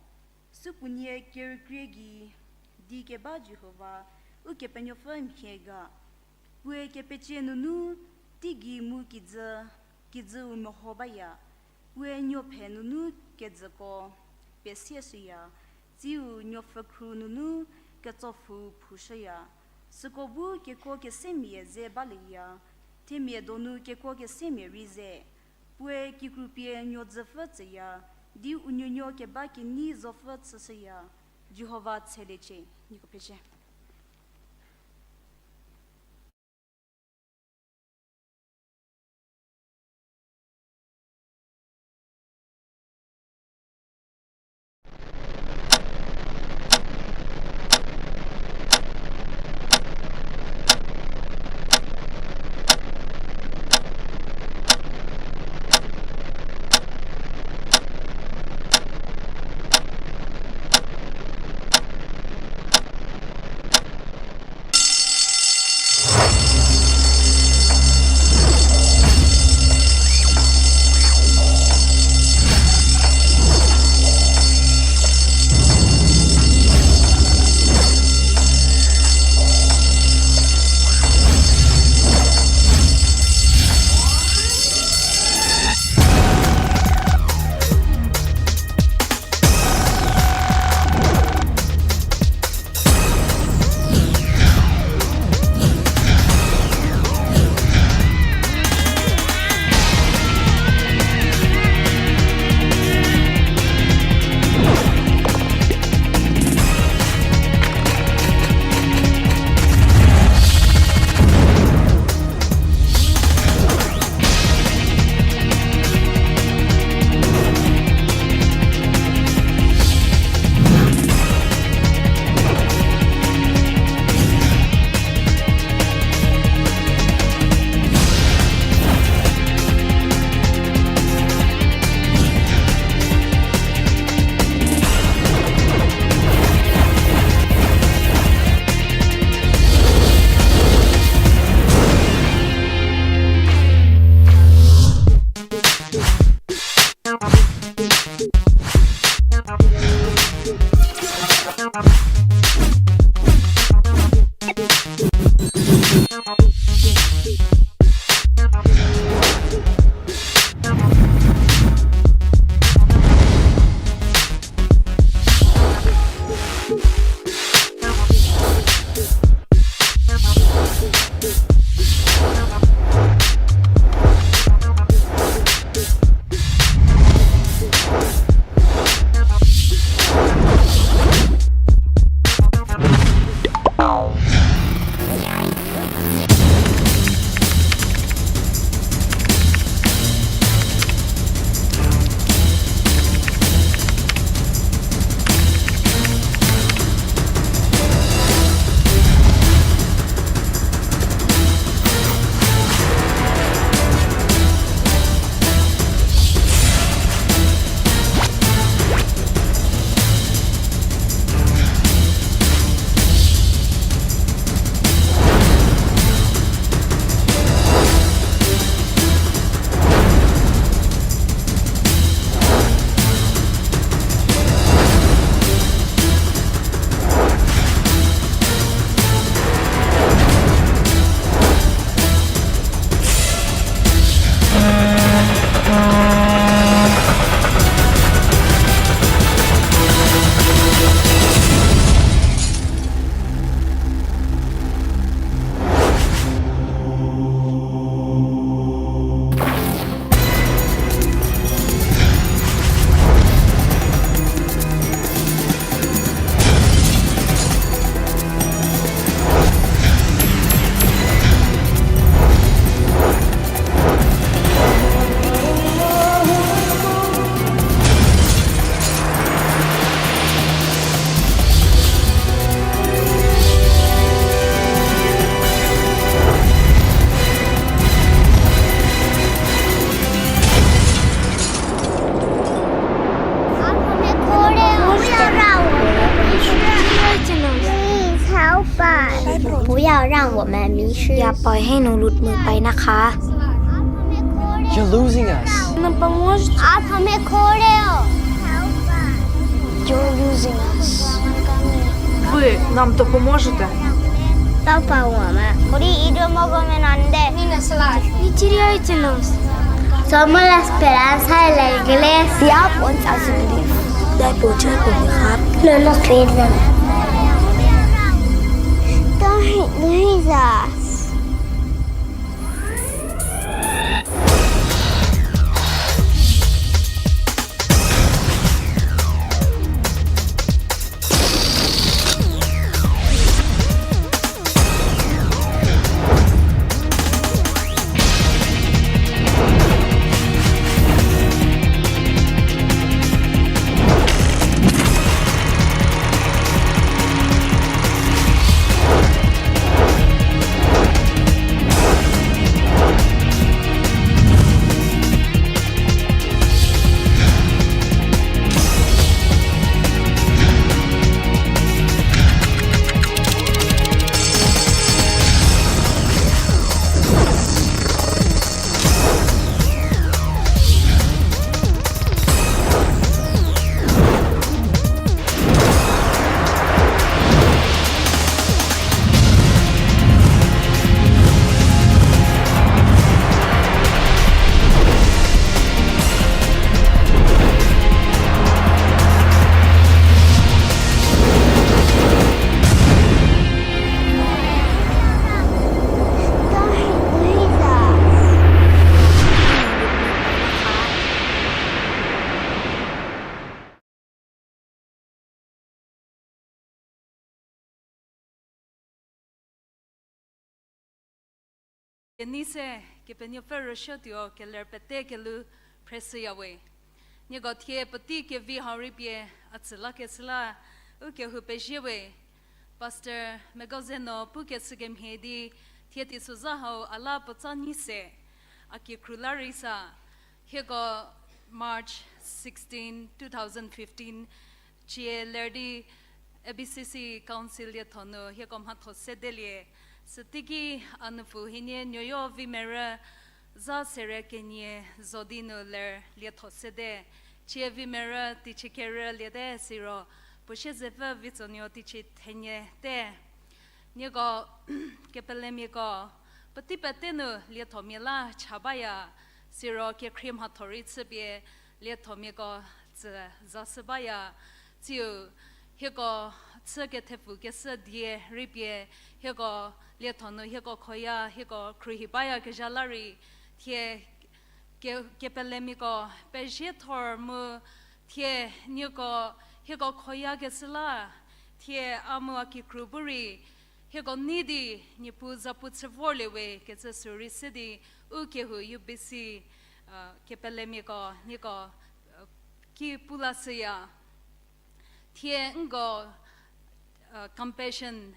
Supuonie kerükrie gei di keba Jihova, Ukepenuopfü mhie ga. Puoe kepecie nunu teigei mu kijü, kijüu meho baya. Puoe nuophe nunu kejüko pesieshüya, tsiu nuopfhükhru nunu ketsopfhü phushüya. Süko bu kekuo kesemia ze balieya, themia donu kekuo kesemia rei ze. Puoe kikrupie nuodzüpfü tsüya, di u nuonuo keba kenei zopfü chüshüya. Jihova tsheliecie. Nieko pecie. Мами, я пой хину лут му пай на кха. You're losing us. Нам поможете? Ап хаме хоре хо. You're losing us. Вы нам-то поможете? Папа, мама, хури идо могоме нанде. Не теряйте нас. Somos la esperanza de la iglesia. Diab wants us to believe. Dai po che po ni kha. No nos pierdan. Don't lose us. Kenei se Kepenuopfü rüsuotuo keler pete kelhou phreshüyawe. Nieko thie puotei kevi hau rei pie a tsü lakeshü la u kehou pezhiewe. Pastor Megoze no pukeshü kemhie di thie teisozha hau a la puotsa nyi se a kikru la rei sa. Hieko March sixteen, two thousand fifteen, cie ler di A B C C Council lietho nu hieko mhatho sedelie. Süteiki a nupfu hienie nuoyo vi merü za sere kenie zo di nu ler lietho sede. Cie vi merü teichie kerü liete siro, puo siezepfü Vitsonuo teichie thenie te. Nieko, kepelemiako, puotei pete nu liethomia la cha baya, siro kekhrie mhatho rei chüpie liethomiako tsü zashü baya, tsiu hieko chü kethepfu keshü die rei pie, hieko lietho nu hieko khoya, hieko khruohi bayakezha la rei, thie ke-, kepelemiako pezie thor mu, thie nieko hieko khoyakeshü la, thie a mu a kikru bu rei, hieko nei di Niepuu zapu chü vorliewe kecü sü rei se di, u kehou U B C, kepelemiako nieko ki pu lashüya. Thie nko Compassion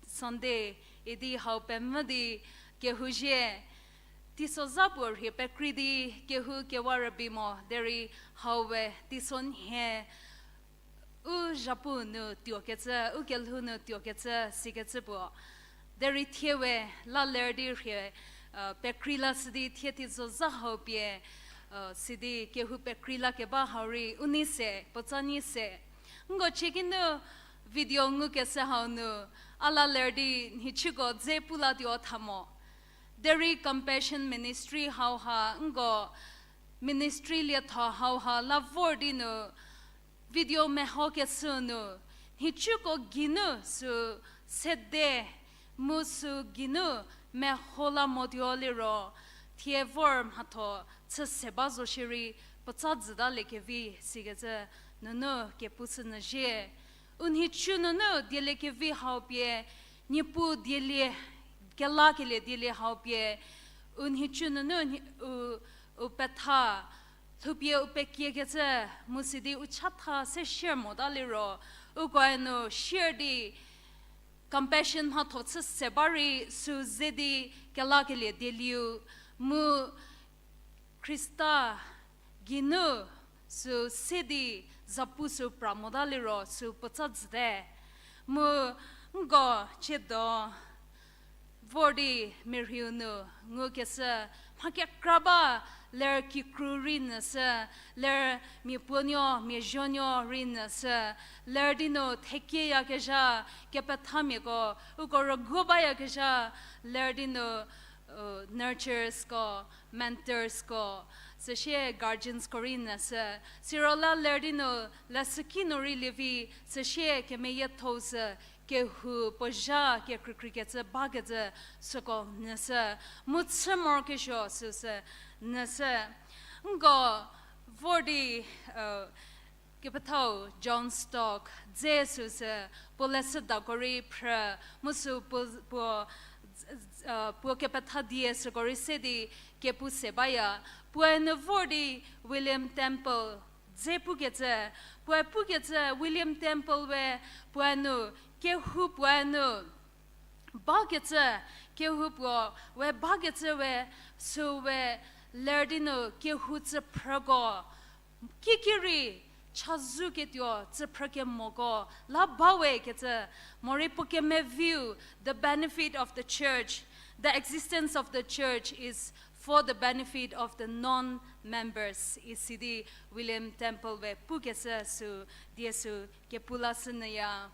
Sunday idi hau pemvü di kehou zhie, teisozha puo rhie pekrei di kehou kewa rübei mo derei hau we teisonhie u zhapu nu tuokecü, u kelhou nu tuokecü sikecü puo. Derei thie we la ler di rhie pekrei lashü di thie teisozha hau pie sidi kehou pekrei lakeba hau rei u nei se, puotsa nyi se. Nko ciekinu video ngukeshü hau nu a la ler di nhicuko dze pu latuo tha mo. Derei Compassion Ministry hauha nko ministry lietho hauha la vor di nu video mehokeshü nu, nhicuko geinu sü sede mu sü geinu meho la motuo liro, thie vor mhatho chü se ba zo shierei puotsa jütaliekevi sikecü nunu kepushü nyü zhie. U nhicu nunu dieliekevi hau pie, Niepuu dielie kelakelie dielie hau pie, u nhicu nunu u, u petha lhoupie u pekiekecü mu sidi u chatha se share mota liro, ukoe nu share di Compassion mhatho chü se ba rei sü ze di kelakelie dielieu mu Khrista geinu sü se di zapu sü pra mota liro sü puotsa jüte. Mu nko ciedo Vor di merhiu nu ngukeshü, mha kekra ba, ler kikru rei nyüshü, ler mia puonuo, mia zuonuo rei nyüshü, ler di nu thekieyakezha, kepethamiako, uko rüguo bayakezha, ler di nu, uh, nurturesko, mentorsko, süsie guardiansko rei nyüshü, siro la ler di nu, leshüki nu rei lievi, süsie kemeyiethou sü, kehou puo zha kekreikreikecü bakecü süko nyüshü, mu chü morokesuo süsü nyüshü. Nko vor di, uh, kepethau John Stott dze süsü puo leshüdako rei phrü, mu sü puo, puo, uh, puo kepetha die süko rei se di kepu se baya. Puoe nu vor di William Temple dze pukecü, puoe pukecü William Temple we puoe nu kehou puoe nu bakecü, kehou puo we bakecü we, sü we ler di nu kehou tsüphrüko kiki rei chazou ketuo tsüphrükemoko la bawe kecü, morei puo kemeviu, the benefit of the church, the existence of the church is for the benefit of the non-members, isidi William Temple we pukeshü sü die sü kepu lashünyüya.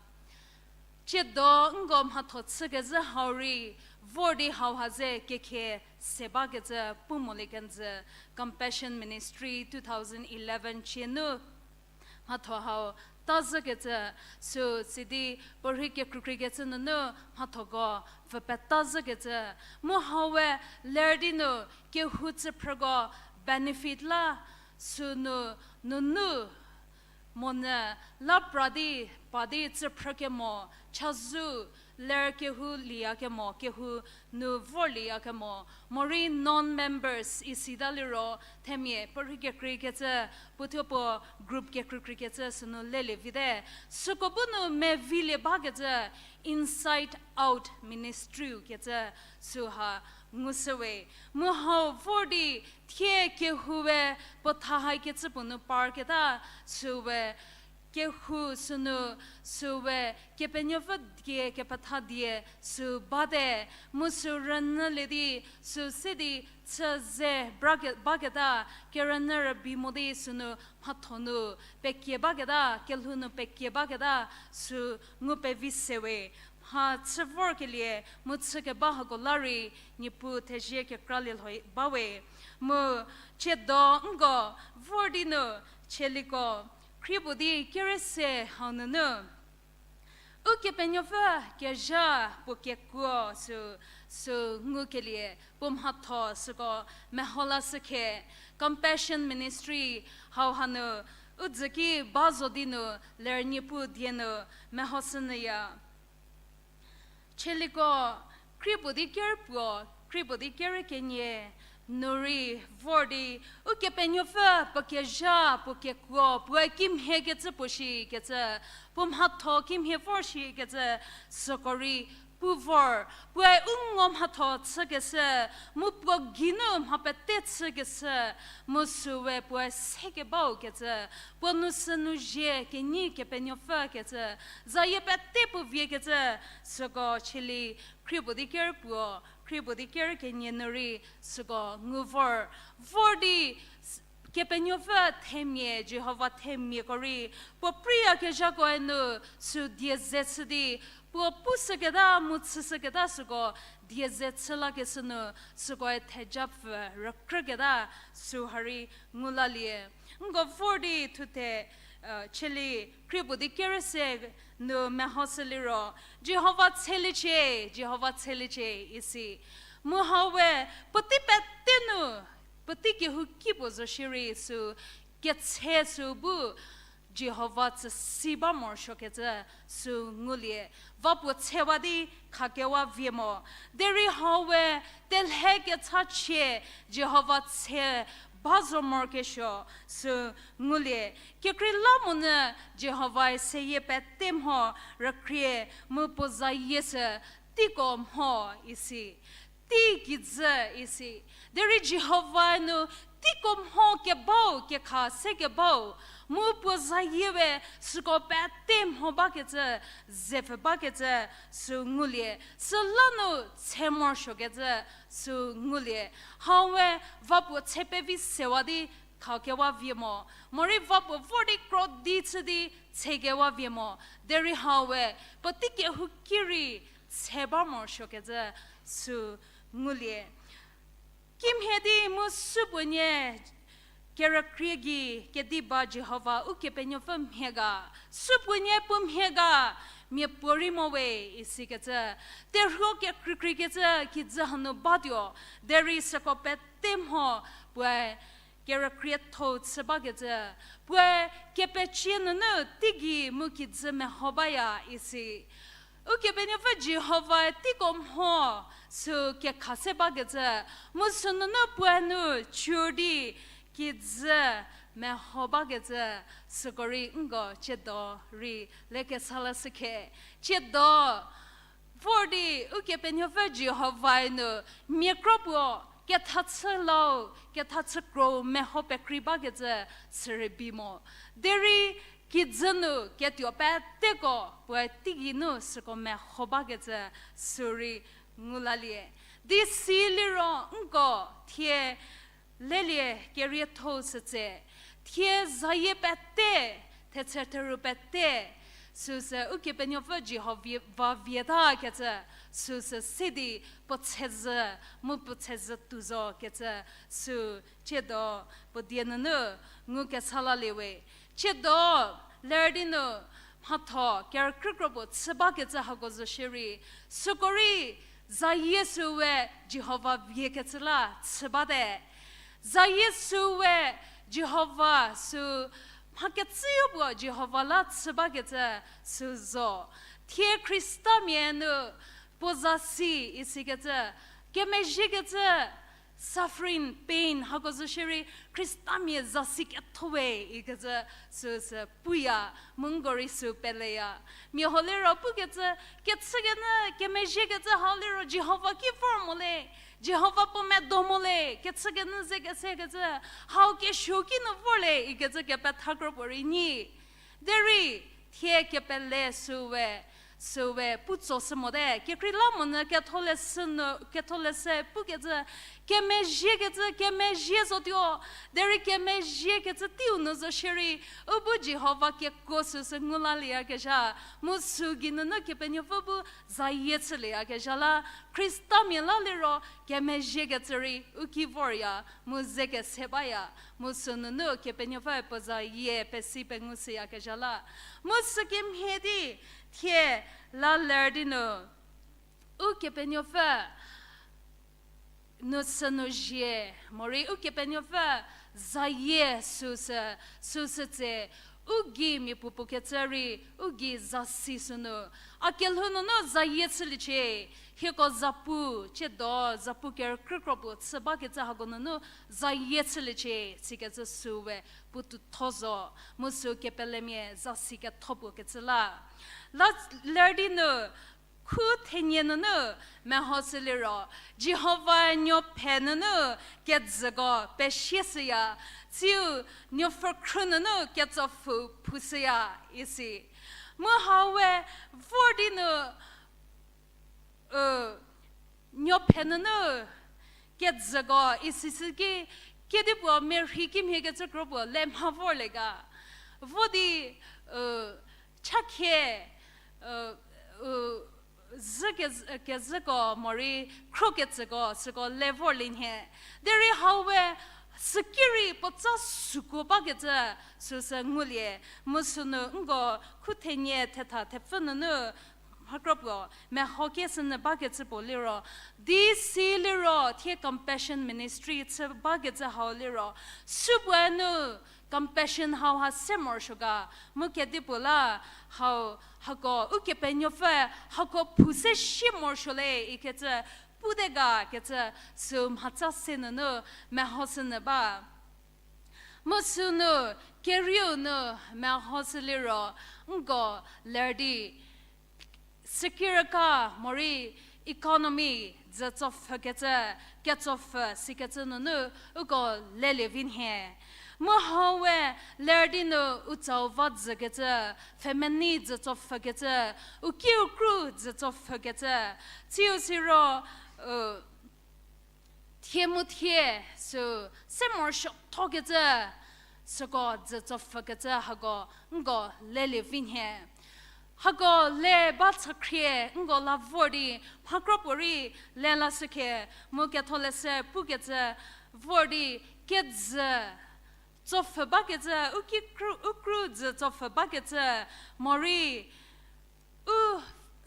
Tsiedo nko mhatho chükezhü hau rei, vor di hauha ze kekhe se bakecü pu molie kenjü, Compassion Ministry two thousand eleven cie nu mhatho hau tazhükecü, sü sidi puorhi kekreikreikecü nunu mhathoko pfü petazhükecü, mu hau we ler di nu kehou tsüphrüko benefit la, sünu, nunu monyü la pra di, pa di tsüphrükemo, chazou, ler kehou liyakemo, kehou nu vorliyakemo, morei non-members isita liro, themia puorhi kekreikecü, puothuo puo group kekreikreikecü sünu lelie vite, süko bu nu mevilie bakecü, inside out ministry kecü süha ngushüwe. Mu hau vor di thie kehoue puo tha haikecü puo nu parketa süwe, kehou sünu süwe, Kepenuopfü die kepetha die sü bate, mu sü rünyülie di, sü se di chü ze bra ke-, baketa, kerünyü rübei mo di sünu mhatho nu pekie baketa, kelhou nu pekie baketa, sü ngu pevi sewe. Mha chü vorkelie mu chü keba hako la rei, Niepuu thezie kekralie lho bawe. Mu tsiedo nko vor di nu, Tsaliko, khripuo di kere se hau nunu Ukepenuopfü kezha puo kekuo sü, sü ngukelie puo mhatho süko meho lashü khe, Compassion Ministry hau hanu u dzüki ba zo di nu ler Niepuu die nu mehoshünyüya. Tsaliko, khripuo di ker puo, khripuo di ker kenie, nu rei vor di, Ukepenuopfü puo kezha puo kekuo, puoe kimhie kecü puo shi kecü, puo mhatho kimhie vor shi kecü, süko rei pu vor, puoe u ngo mhatho chükeshü, mu puo geinu mha pete chükeshü, mu süwe puoe se kebau kecü, puo nu sünu zie kenyi Kepenuopfü kecü, zayie pete puo vie kecü, süko chili khripuo di ker puo, khripuo di ker kenie nu rei süko ngu vor, vor di Kepenuopfü themia, Jihova themiako rei, puo priyakezhakoe nu sü die ze chü di, puo pushüketa mu chüshüketa süko die ze chü lakeshü nu, sükoe thejapfü rükrüketa sü ha rei ngu lalie. Nko vor di thuthe, cheli khripuo di ker se nu mehoshü liro, Jihova tsheliecie, Jihova tsheliecie isi. Mu hau we, puotei pete nu, puotei kehouki puo zo shierei sü, ketshe sü bu, Jihova tsüsi ba morosuokecü sü ngulie, va puo tshewa di khakewa vie mo. Derei hau we telhe kechachie Jihova tshe ba zo morokesuo sü ngulie. Kekreilamonyü Jihovae seyie pete mho rükrie mu puo zayie sü teiko mho isi. Tei kijü isi. Derei Jihovae nu teiko mho kebau, kekha se kebau, Mu puo zayie we süko pete mho bakecü, zepfü bakecü, sü ngulie. Süla nu tse morosuokecü, sü ngulie. Hau we va puo tse pevi sewa di khakewa vie mo. Morei va puo vor di kro di chü di tsekewa vie mo. Derei hau we puotei kehouki rei tse ba morosuokecü, sü ngulie. Kimhie di mu supuonie kerükrie gei kedi ba Jihova Ukepenuopfü mhie ga, supuonie puo mhie ga, miapuorei mo we, isikecü. Terhuo kekreikreikecü kijü hanu batuo, derei süko pete mho puoe kerükrietho chü bakecü, puoe kepecie nunu teigei mu kijü meho baya isi. Ukepenuopfü Jihovae teiko mho sü kekha se bakecü, mu sünunu puoe nu chür di kijü meho bakecü, süko rei nko ciedo rei lekesa lashükhe. Ciedo vor di Ukepenuopfü Jihovae nu mia kro puo kethachü lau, kethachü kro meho pekrei bakecü sürei bi mo. Derei kijü nu ketuo peteko puoe teigei nu süko meho bakecü sürei ngu lalie. Di si liro nko thie lelie kerietho-u sü tse, thie zayie pete, thetshe theru pete, süsü Ukepenuopfü Jihova vie-, va vieta kecü, süsü se di puo tshezhü, mu puo tshezhü tuo zo kecü, sü ciedo puo die nunu ngukesa lalie we. Ciedo ler di nu mhatho kerükrie kro puo chü bakecü hako zo shierei, süko rei zayie sü we Jihova vie kecü la chü bate. Zayie sü we Jihova sü mha kecüyo puo Jihova la chü bakecü sü zo. Thie Khristamia nu puo zasi isikecü, kemezhiekecü, suffering, pain hako zo shierei Khristamia zasi ketho we ikecü süsü puya, mu nko rei sü peleya. Mia huo liro pukecü, kechükenyü kemezhiekecü hau liro Jihova ki vor mo le, Jihova puo medo mo le, kechükenyü ze kesekecü, hau kesuo ki nu vor le ikecü kepetha kro puo rei nyi. Derei thie kepele sü we, sü we pu tso shü mote, kekreilamonyü ketholeshü nu, ketholeshü pukecü, kemezhiekecü, kemezhie zotuo, derei kemezhiekecü teiu nu zo shierei, u bu Jihova kekuo süsü ngu lalieyakezha, mu sü geinunu Kepenuopfü bu zayie chülieyakezha la, Khristamia la liro kemezhiekecü rei u ki vorya, mu ze kese baya, mu sünunu Kepenuopfü puo zayie pesi pengushüyakezha la. Mu sükemhie di thie la ler di nu, Ukepenuopfü nu sü nu zhie, morei Ukepenuopfü zayie süsü, süsü tse, u gei mia puopuo kecü rei, u gei zasi sünu, a kelhou nunu zayie chüliecie, hieko zapu, ciedo, zapu kerükrie kro puo chü bakecü hako nunu zayie chüliecie, sikecü sü we puotoutho zo, mu sü kepelemia zasi ketho puo kecü la. La ler di nu, khu thenie nunu mehoshü liro, Jihova nuopfhe nunu kejüko pesieshüya, tsiu nuopfhükhrü nunu ketsopfhü phushüya isi. Mu hau we vor di nu, u, nuopfhe nunu kejüko isi sü ki, kedipuo merhi kimhie kecü kro puo le mha vorlie ga. Vo di, u, chakhie, u, u, zhü ke-, kezhüko morei khro ketsüko süko le vorlie nhie. Derei hau we süki rei puotsa süko bakecü süsü ngulie, mu sünu nko khu thenie thetha thepfü nunu mha kro puo meho keshünyü bakecü puo liro, di si liro thie Compassion Ministry chü bakecü hau liro, supuoe nu Compassion hauha se morosuo ga, mu kedipuo la hau, hako Ukepenuopfü hako phu se shie morosuo le ikecü pute ga kecü sü mhatsa se nunu mehoshünyü ba. Mu sünu kerieu nu mehoshü liro, nko ler di sükirüka morei economy dzü tsopfhükecü, ketsopfhü sikecü nunu uko lelie vi nhie. Mu hau we ler di nu u tsau va dzükecü, pfhemenei dzütsopfhükecü, u kiu kru dzütsopfhükecü, tsiu siro, u, thie mu thie, sü, se morosuothokecü, süko dzütsopfhükecü hako, nko lelie vi nhie. Hako le ba chükhrie, nko la vor di, mhakro puorei le la shükhe, mu ketholeshü pukecü vor di, kejü, tsopfhü bakecü, u ki kru, u kru dzütsopfhü bakecü, morei, u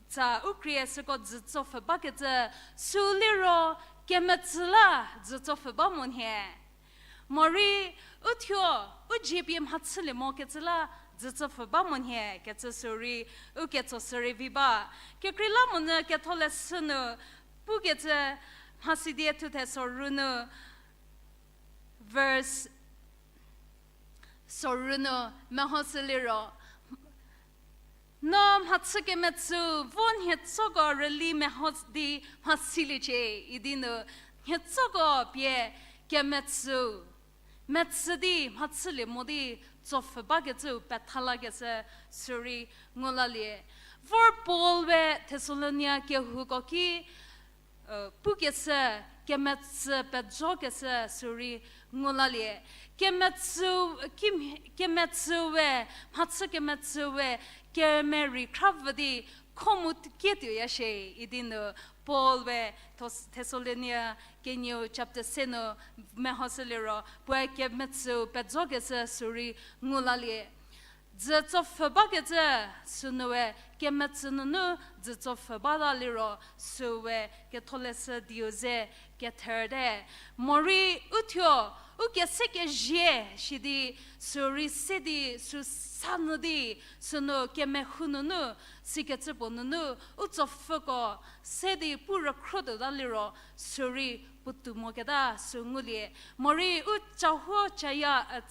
tsa u krie süko dzütsopfhü bakecü, sü liro kemetsü la dzütsopfhü ba mo nhie. Morei u thuo, u dzie pie mhachülie mokecü la dzütsopfhü ba mo nhie, kecü sürei, u ketso sürei vi ba. Kekreilamonyü ketholeshü nu, pukecü mhasidie thuthe soru nu, verse soru nu mehoshü liro, no mhachü kemetsüu vo nhietsoko rüli meho di mhasiliecie, idi nu nhietsoko pie kemetsüu, metsü di mhachülie mo di tsopfhü bakecüu petha lakeshü sürei ngu lalie. Vor Paul we Thessalonia kehouko ki, pukeshü, kemetsü pejokeshü sürei ngu lalie. Kemetsü, ki, kemetsü we, mhachü kemetsü we, kemerei khravü di kho mu kie tuoya shie, idi nu Paul we Thos-, Thessalonia kenieu chapter se nu mehoshü liro, puoe kemetsüu pejokeshü sürei ngu lalie. Dzütsopfhü bakecü sünu we kemetsü nunu dzütsopfhü bata liro süwe ketholeshü dieu ze ketherte. Morei u thuo, u kesekezie shidi, sürei se di, sü sa nyü di, sünu kemehou nunu, sikecü puo nunu, u tsopfhüko se di pu rükhro tuota liro, sürei puotou moketa sü ngulie. Morei u cahuo caya,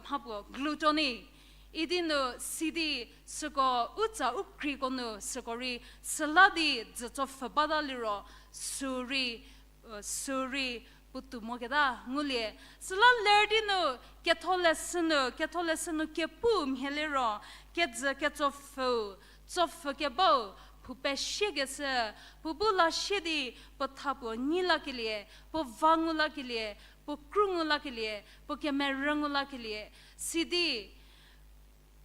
mha puo gluttony. Idi nu sidi süko u tsa u kreiko nu süko rei süla di dzütsopfhü bata liro sürei, sürei puotou moketa ngulie. Süla ler di nu ketholeshü nu, ketholeshü nu kepu mhie liro, kejü ketsopfhüu, tsopfhü kebau, puo pesiekeshü, puo bu la sie di, puo tha puo nyi lakelie, puo va ngu lakelie, puo kru ngu lakelie, puo kemerü ngu lakelie, sidi,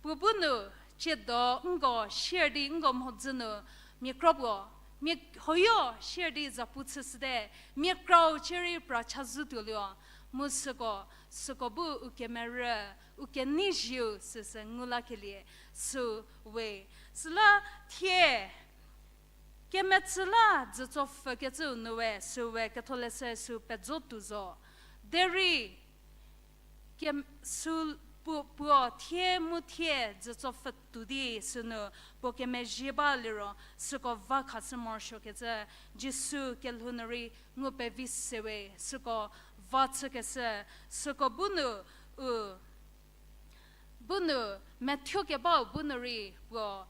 puo bu nu, ciedo nko sier di nko mhodzü nu, mia kro puo, mia hoyo sier di zapu chüshüte, mia krau cierei pra chazhü tuoluo, mu süko, süko bu u kemerü, u kenei zieu süsü ngu lakelie, sü we. Süla thie, kemetsü la dzütsopfhükecüu nu we, süwe ketholeshü sü pejo tuo zo. Derei, kem-, sü pu-, puo thie mu thie dzütsopfhü tuo di sünu puo kemezhie ba liro, süko va khashü morosuokecü, Jisu kelhou nu rei ngu pevi sewe, süko va chükeshü, süko bu nu, u, bu nu, methuo kebau bu nu rei puo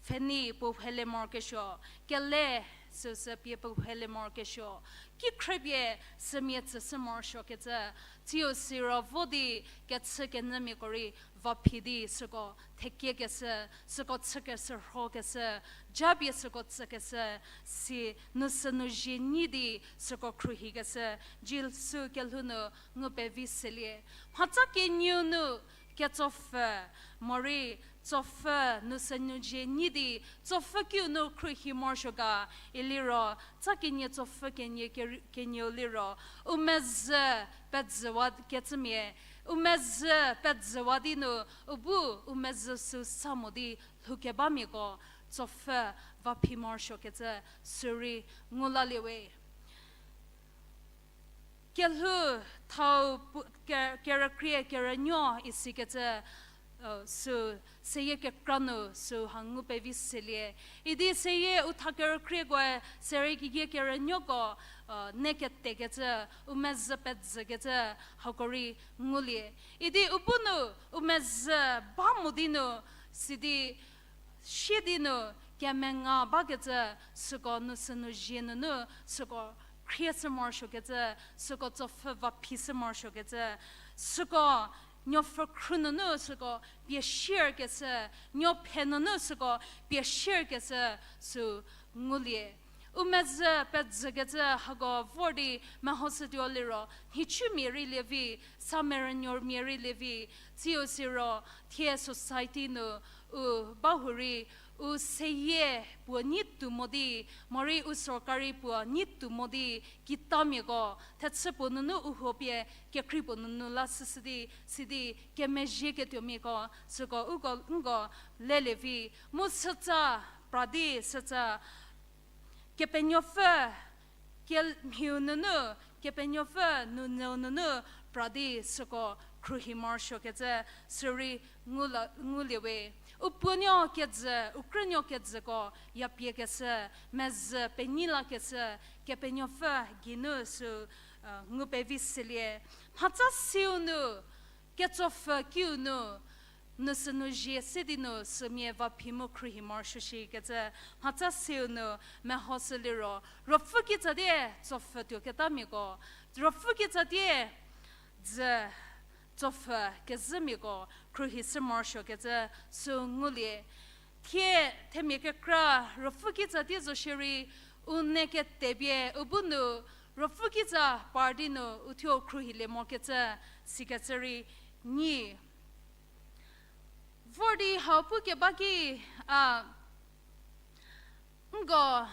pfhenei puo helie morokesuo, kele süsü pie puo helie morokesuo, ki khriepie sümia tsüshü morosuokecü, tsiu siro vo di kechükenyümiako rei vaphi di süko thekiekeshü, süko chükeshürhokeshü, japie süko tsükeshü, si nu sünu zie nyi di süko khruohikeshü, Jisu kelhou nu ngu pevi selie. Mhatsa kenieu nu ketsopfhü, morei tsopfhü nu sünu zie nyi di, tsopfhü kiu nu khruohi morosuo ga, iliro, tsa kenie tsopfhü kenie keri-, kenieu liro, u mezhü pejüwa kecümia, u mezhü pejüwa di nu, u bu u mezhü sü sa mo di lhoukebamiako, tsopfhü vaphi morosuokecü, sürei ngu lalie we. Kelhou thau pu-, ke-, kerükrie kerünuo isikecü, sü seyie kekra nu sü ha ngu pevi selie. Idi seyie u tha kerükrieko-e, sereyie kerünuoko, ne ketekecü, u mezhü pejükecü, hako rei ngulie. Idi u bu nu, u mezhü ba mo di nu, sidi, sie di nu, kemenga bakecü, süko nu sünu zie nunu, süko khrieshü morosuokecü, süko tsopfhü vaphi shü morosuokecü, Süko, nuopfhü khru nunu süko pie share keshü, nuophe nunu süko pie share keshü sü ngulie. U mezhü pezhükecü hako vor di mehoshütuo liro, nhicumia rei lievi, samerünuomia rei lievi, tsiu siro, thie society nu u bahurei, u seyie puo nyi tuo mo di, morei u sorkari puo nyi tuo mo di, kitamiako, thechü puo nunu u huo pie, kekrei puo nunu la süsü di, sidi, kemezhie ketuomiako, süko uko, nko, lelie vi, mu sütsa, pra di sütsa, Kepenuopfü, kemhiu nunu, Kepenuopfü, nunyü nunu, pra di süko khruohi morosuokecü, sürei ngulie we. U puonuo kejü, u krünuo kejüko, yapie keshü, mezhü penyi lakeshü, Kepenuopfü geinu sü, ngu pevi sülie. Mhatsa siu nu, ketsopfü kiu nu, nu sünu zhie se di nu sümia vaphi mu khruohi morosuo shikecü, mhatsa siu nu mehoshü liro, ruopfü kitsatie tsopfü tuoketamiako, ruopfü kitsatie dzü tsopfü kezhümiako khruohi shü morosuokecü sü ngulie. Thie themia kekra ruopfü kitsatie zo shierei, u ne ketepie u bu nu ruopfü kitsa par di nu uthuo khruohilie mokecü sikecü rei nyi. Vor di hau pukeba ki, a, nko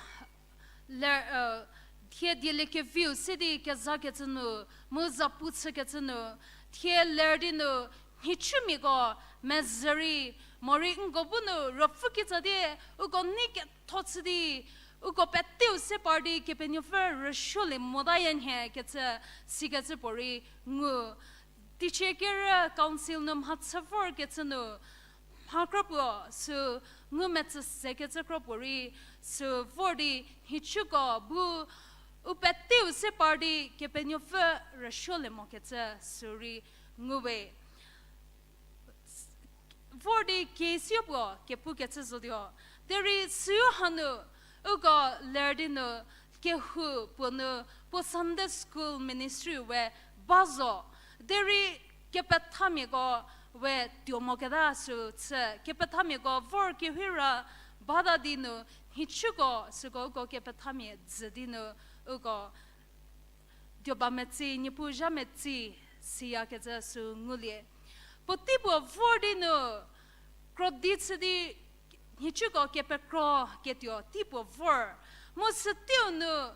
ler, thie dieliekeviu se di kezakecü nu, mu zapu chükecü nu, thie ler di nu, nhicumiako mezhü rei, morei nko bu nu ruopfü kitsa di, uko nei ketho chü di, uko peteu se par di Kepenuopfü rüsuolie motaya nhie kecü, sikecü puorei ngu. Teicie kerü council nu mhachü vorkecü nu, mha kropuo sü ngumetsü sekecü kropuo rei, sü vor di nhicuko bu u peteu se par di Kepenuopfü rüsuolie mokecü sürei nguwe. Vor di kesiu puo kepukecü zotuo. Derei süu hanu, uko ler di nu, kehou puo nu, puo Sunday school ministry we ba zo. Derei kepethamiako we tuo moketa sü chü. Kepethamiako vor kehou ra bata di nu, nhicuko süko uko kepethamia dzü di nu, uko tuo ba metsi, Niepuu zha metsi, siyakecü sü ngulie. Puotei puo vor di nu, krodi chü di, nhicuko kepekro ketuo tei puo vor. Mu süteiu nu,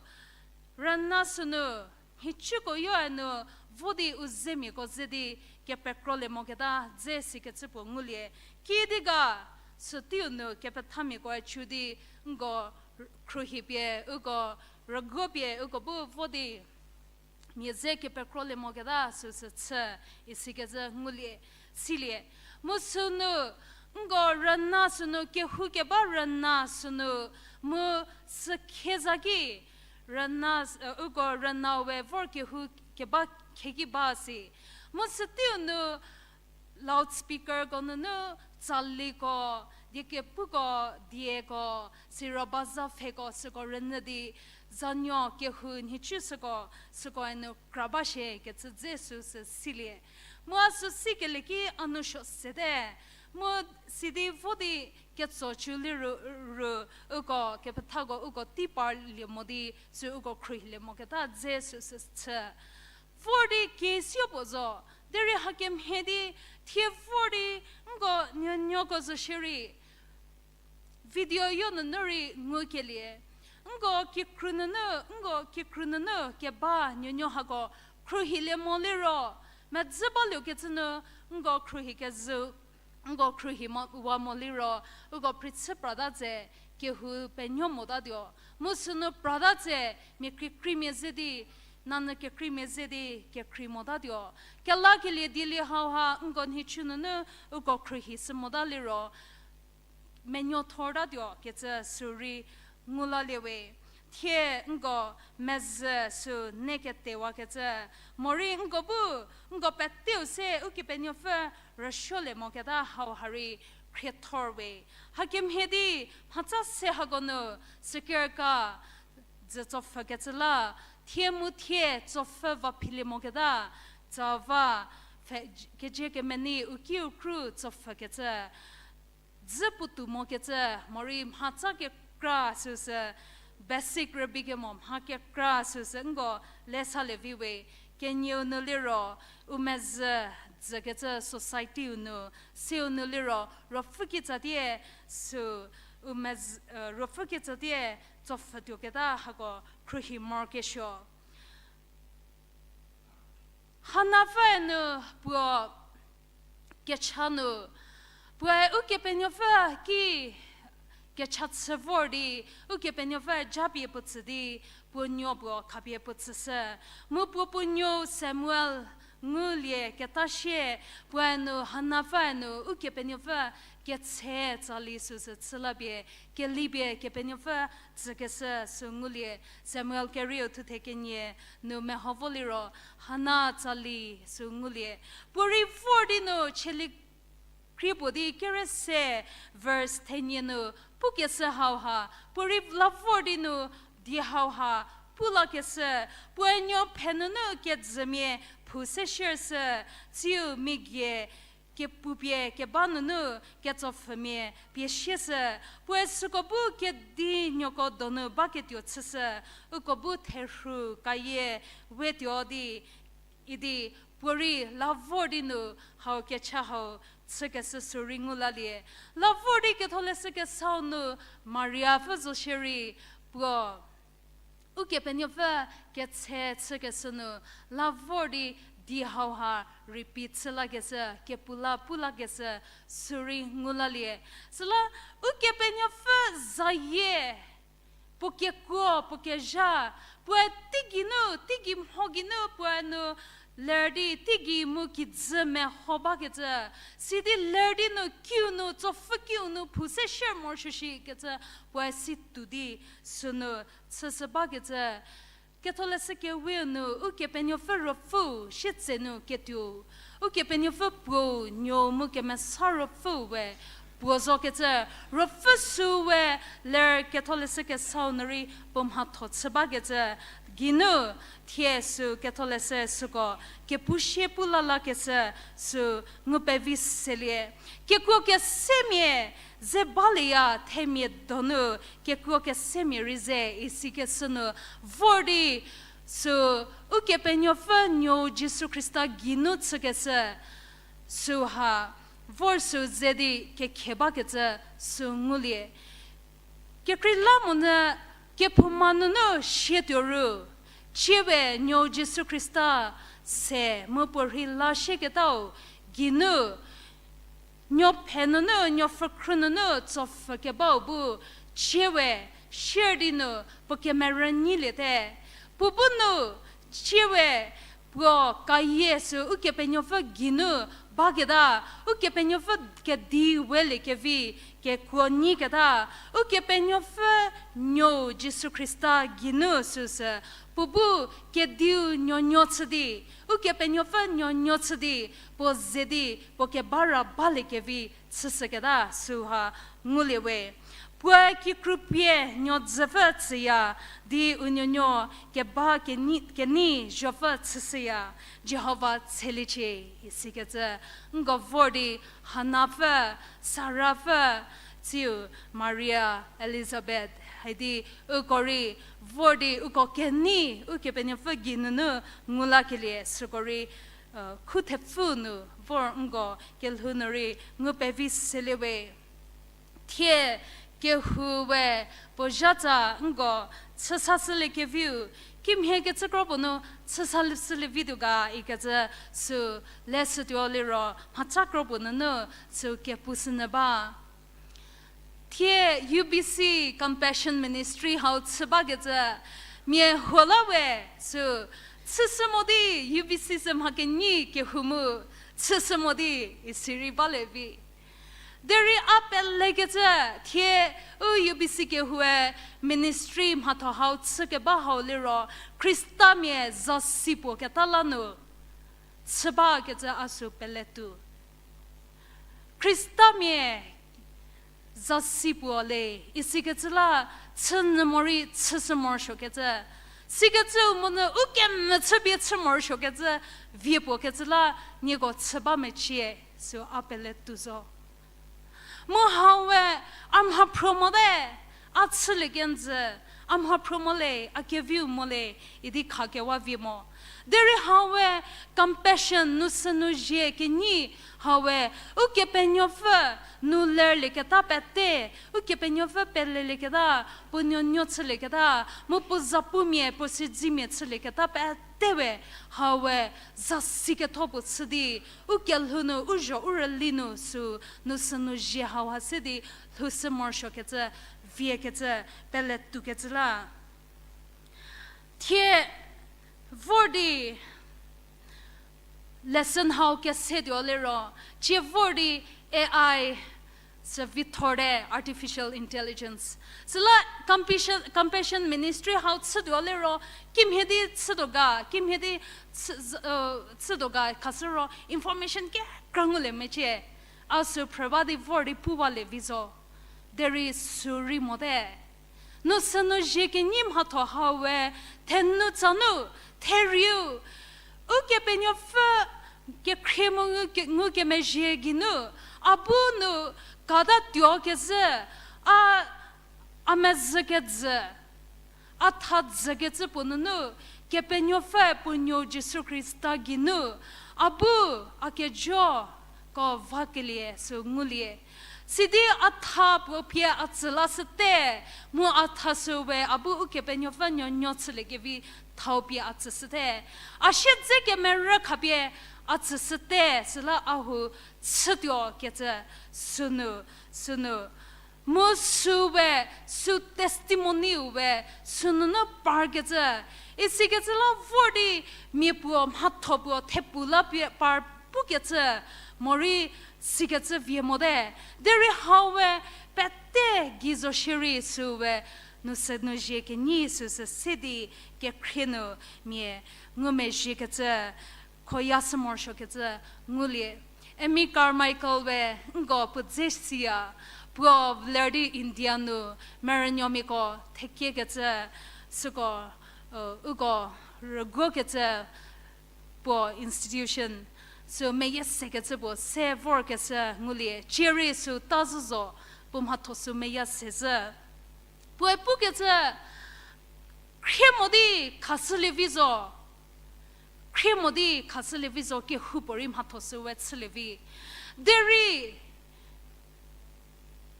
rüna sünu, nhicuko yoe nu, vo di u zemiako ze di, kepekrolie moketa dze sikecü puo ngulie. Kiüdi ga, süteiu nu kepethamiakoe chü di, nko khruohi pie, uko rüguo pie, uko bu vo di mia ze kepekrolie moketa süsü chü, isikecü ngulie, silie. Mu sünu, nko rüna sünu, kehou keba rüna sünu, mu sükhieza ki, rüna, uko rüna we vor kehou keba kheki ba si. Mu süteiu nu, loudspeakerko nunu, tsaliko, diekepuko, dieko, siro baza pfheko, süko rünyü di, zanuo kehou nhicu süko, sükoe nu kra ba shie kecü dze süsü silie. Mu a sü sikelie ki a nou suo sete. Mu sidi vo di ketso chü liro, ro, uko kepethako uko tei parlie mo di, sü uko khruohilie moketa dze süsü chü. Vor di kesiu puo zo, derei hakemhie di thie vor di nko nuonuoko zo shierei video yo nunu rei ngukelie. Nko kikru nunu, nko kikru nunu keba nuonuo hako khruohilie mo liro, medzü baluokecü nu nko khruohi kezhü, nko khruohi mo, wa mo liro, uko phrichü prata tse, kehou penuo motatuo. Mu sünu prata tse, mia kekreimia ze di, nanyü kekreimia ze di, kekrei motatuo. Kelakelie dielie hauha, nko nhicu nunu, uko khruohi shü mota liro, menuo thortatuo kecü sürei ngu lalie we. Thie nko mezhü sü ne ketewakecü, morei nko bu, nko peteu se Ukepenuopfü rüsuolie moketa hauha rei khriethor we. Hakemhie di, mhatsa se hako nu, sükerka, dzü tsopfhükecü la, thie mu thie tsopfhü va philie moketa, tsava, phe-, kezie kemenei u ki u kru tsopfhükecü, dzü puotou mokecü, morei mhatsa kekra süsü, basic rübei kemo mha kekra süsü nko le salie vi we, kenieu nu liro, u mezhü dzükecü society-u nu, seu nu liro, ruopfü kitsatie, sü, u mezhü, ruopfü kitsatie, tsopfhütuoketa hako khruohi morokesuo. Hanapfü nu puo kecha nu, puoe Ukepenuopfü ki kecha chü vor di, Ukepenuopfü japie puo tsü di, puo nuo puo khapie puo tsüshü. Mu puo puo nuou Samuel ngulie keta sie, puoe nu Hanapfü nu Ukepenuopfü ketse tsali süsü chü la pie, kelipie Kepenuopfü tsükeshü sü ngulie. Samuel kerieu thuthe kenie nu meho vo liro, Hana tsali sü ngulie. Puorei vor di nu cheli krie puo di kere se verse thenie nu pukeshü hauha, puorei la vor di nu die hauha pu lakeshü, puoe nuo phe nunu kejümia phou se shiershü, tsiu migie kepupie keba nunu ketsopfhümia pie sieshü, puoe süko bu kedi nuoko donu baketuo chüshü, uko bu therhu kayie wetuo di, idi puorei la vor di nu hau kecha hau chükeshü sü rei ngu lalie. La vor di Ketholeshü Kesau nu Mariapfü zo shierei puo Ukepenuopfü ketse chükeshü nu la vor di die hauha repeat chü lakeshü, kepu la pu lakeshü sü rei ngu lalie. Süla Ukepenuopfü zayie puo kekuo, puo kezha, puoe teigei nu, teigei mho gei nu, puoe nu ler di teigei mu kijü meho bakecü, sidi ler di nu kiu nu, tsopfü kiu nu phou se shier morosuo shikecü, puoe si tuo di sünu chüshü bakecü, Ketholeshü Kewe nu Ukepenuopfü Ruopfüu sietse nu ketuo, Ukepenuopfü puou Nuou mu Kemesa Ruopfüu we puo zokecü, Ruopfü sü we ler Ketholeshü Kesau nu rei puo mhatho chü bakecü, geinu thie sü Ketholeshü süko kepu sie pu la lakeshü sü ngu pevi selie. Kekuo kesemia ze balieya themia donu, kekuo kesemia rei ze isikeshü nu vor di sü Ukepenuopfü Nuou Jisu Khrista geinu chükeshü süha vor sü ze di kekhe bakecü sü ngulie. Kekreilamonyü kephouma nunu sie tuo ru, tsie we Nuou Jisu Khrista se mu puo rhei la sieketau geinu, nuo phe nunu, nuo pfhükhro nunu tsopfhü kebau bu, tsie we, sier di nu, puo kemerü nyiliete. Puo bu nu, tsie we, puo kayie sü Ukepenuopfü geinu baketa, Ukepenuopfü kedi welie kevi, kekuo nyiketa, Ukepenuopfü Nuou Jisu Khrista geinu süsü, puo bu kediu nuonuo chü di, Ukepenuopfü nuonuo chü di, puo ze di, puo keba ra balie kevi chüshüketa süha ngulie we. Puoe kikrupie nuodzüpfü tsüya di u nuonuo keba kenei, kenei zhopfü chüshüya, Jihova tsheliecie, isikecü nko vor di Hanapfü, Sarapfü, tsiu Maria, Elizabeth, haidi uko rei vor di uko kenei Ukepenuopfü geinunu ngu lakelie süko rei, khu thepfü nu vor nko kelhou nu rei ngu pevi selie we. Thie kehou we puo zhatsa nko chüsashülie keviu, kimhie kecü kro puo nu chüsashülie vituo ga ikecü sü leshütuo liro mhaca kro puo nunu sü kepushünyü ba. Thie U B C Compassion Ministry hau chü bakecü mia huo la we sü chüshü mo di U B C sü mha kenyi kehou mu chüshü mo di isi rei balie vi. Derei a pelekecü thie u U B C kehoue ministry mhatho hau chü keba hau liro Khristamia zasi puo keta la nu chü bakecü a sü peletuo. Khristamia zasi puo le, isikecü la chünyü morei chüshü morosuokecü Sikecüu monyü u kemechü pie chü morosuokecü, vie puo kecü la nieko chü ba mecie, süu a pele tuo zo. Mu hau-e, a mhaphruo mote, a chülie kenjü, a mhaphruo mo le, a keviu mo le, idi khakewa vie mo. Derei hau-e, compassion, nu sü nu zhie kenyi, hau-e, Ukepenuopfü nu lerlieketa pete, Ukepenuopfü pelelieketa, puo nuonuo chülieketa, mu puo zapumia, puo siedzimia chülieketa pete we, hau-e, zasiketho puo chü di, u kelhou nu, u zho u rüli nu sü, nu sü nu zhie hauha se di, lhou sü morosuokecü, viekecü, pele tuokecü la. Thie vor di lesson hau kese tuo liro, cie vor di A I sü vithorte artificial intelligence. Süla compassion, compassion ministry hau chütuo liro, kimhie di chütuo ga, kimhie di chü-, z-, uh, chütuo ga khasü ro information kekra ngulie mecie. A sü phrü ba di vor di pu balie vi zo. Derei sü rei mote. Nu sü nu zhie kenyi mhatho hau-e, thenu tsanu, therieu, Ukepenuopfü kekhrie mu ngu ke-, ngukemezhie geinu, a bu nu kata tuo kezhü, a, a mezhü kejü, a tha dzükecü puo nunu, Kepenuopfü puo nuou Jisu Khrista geinu, a bu a kejoko vakelie sü ngulie. Sidi a tha puo pie a tsü lashüte, mu a tha süu we a bu Ukepenuopfü nuonuo chüliekevi thau pie a tsüshüte. A siedze kemerü khapie a tsüshüte, süla a hu chütuo kecü sünu, sünu. Mu süu we, sü testimony-u we, sünunu parkecü, isikecü la vor di mia puo, mhatho puo, thepu la pie par pukecü, morei sikecü vie mote, derei hau we, pete gei zo shierei süu we, nu sü nu zhie kenyi süsü se di kekhrie nu mia ngumezhiekecü, khoya sü morosuokecü ngulie. Amy Carmichael we nko puo dze siya, puo ler di India nu merünuomiako thekiekecü süko, uko rüguokecü puo institution, sü meyie sekecü puo se vorkeshü ngulie, cierei sü ta zhü zo, puo mhatho sü meya se zhü. Puoe pukecü, khrie mo di khashülie vi zo. Khrie mo di khashülie vi zo, kehoupuo rei mhatho sü we chülie vi. Derei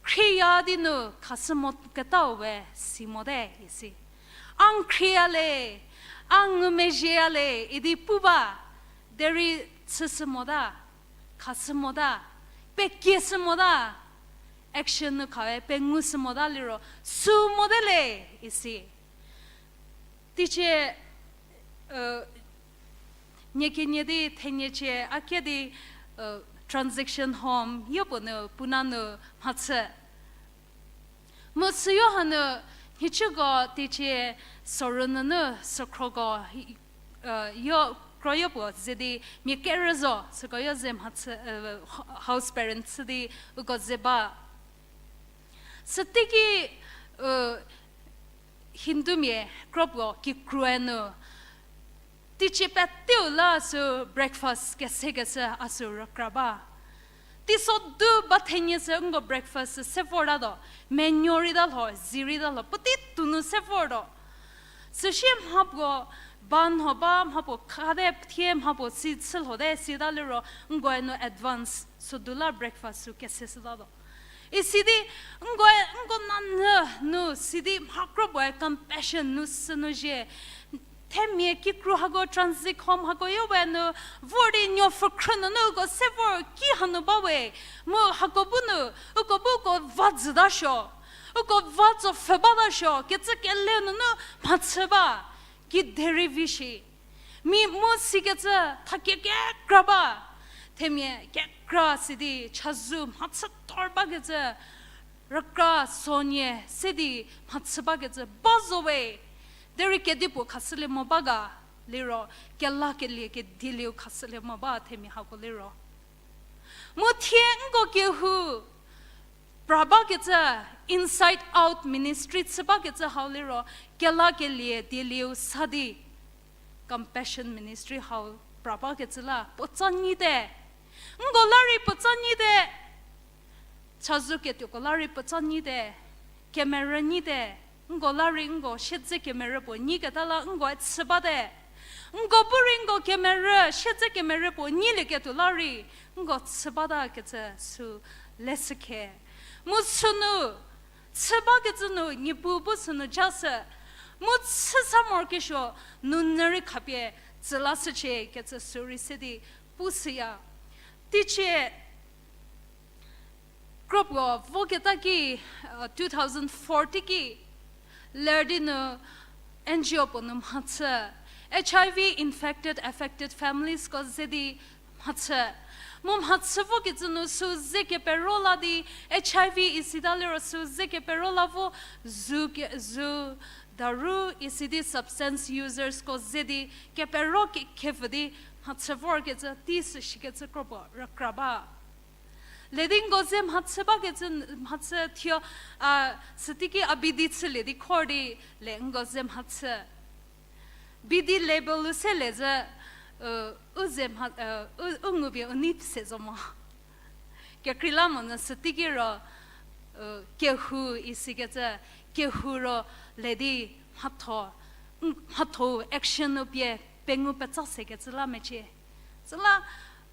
khrieya di nu khashü moketau we si mote isi. A n khrieya le, a ngumezhieya le idi pu ba, derei chüshü mota, khashü mota, pekieshü mota, action nu khawe pengushü mota liro, sü mote le isi. Teicie, nie kenie di theniecie a kie di, transaction home yopuo nu Pune nu mhachü. Mu süyo hanu nhicuko teicie sorou nunu sükhroko, yo, kroyo puo ze di mia kerü zo, süko yo ze mhachü, house parent chü di uko ze ba. Süteiki, Hindumia kro puo kikrue nu teicie peteu la sü breakfast kesekeshü a sü rükra ba. Teiso du ba thenie sü nko breakfast se vortatuo, menuo reita lho, zi reita lho, puotei tuo nu se vortuo. Süsie mhapuo ba nho ba, mhapuo khate thie mhapuo si chü lhote sita liro nkoe nu advance sü du la breakfast sü keseshütatuo. Isi di, nkoe, nko nanyü nu sidi mha kro puoe compassion nu sü nu zhie. Themia kikru hako transit home hako yo we nu, vor di nuo pfhükhrü nunu uko se vor ki hanu ba we, mu hako bu nu, uko bu uko va jüta suo, uko va tsopfhü bata suo, kecü kele nunu mhachü ba, kiderei vi shi. Mi mu sikecü thakie kekra ba, themia kekra sidi chazou mhachü tor bakecü, rükra sonie se di mhachü bakecü ba zo we, derei kedipuo khashülie mo ba ga liro, kelakelie kedielieu khashülie mo ba themia hako liro. Mu thie nko kehou, pra bakecü, inside out ministry chü bakecü hau liro, kelakelie dielieu sa di, compassion ministry hau pra bakecü la puotsa nyite. Nko la rei puotsa nyite. Chazou ketuoko la rei puotsa nyite. Kemerü nyite. Nko la rei nko siedze kemerü puo nyiketa la nko chü bate. Nko bu rei nko kemerü, siedze kemerü puo nyilieketuo la rei nko chü bata kecü sü leshükhe. Mu sünu chü bakecü nu Niepuu bu sünu jashü. Mu chü sa morokesuo, nounyü rei khapie tsü lashücie kecü sü rei se di pushüya. Teicie kropuo voketa ki, uh, two thousand four teiki, ler di nu N G O puo nu mhachü, H I V infected, affected familiesko ze di mhachü. Mu mhachü vokecü nu sü ze kepero la di, H I V isita liro sü ze kepero la vo zu ke-, zu daru isi di substance usersko ze di kepero ke-, kepfü di mhachü vorkecü tei sü shikecü kropuo rükra ba. Le di nko ze mhachü bakecü, mhachü thuo, a, süteiki a bidi chülie di khor di le nko ze mhachü. Bidi label-u se le zü, u, u ze mha, u, u ngupie u nei se zo mo. Kekreilamonyü süteiki ro, u, kehou isikecü, kehou ro le di mhatho, mhatho-u action-u pie pengou petsa sekecü la mecie. Süla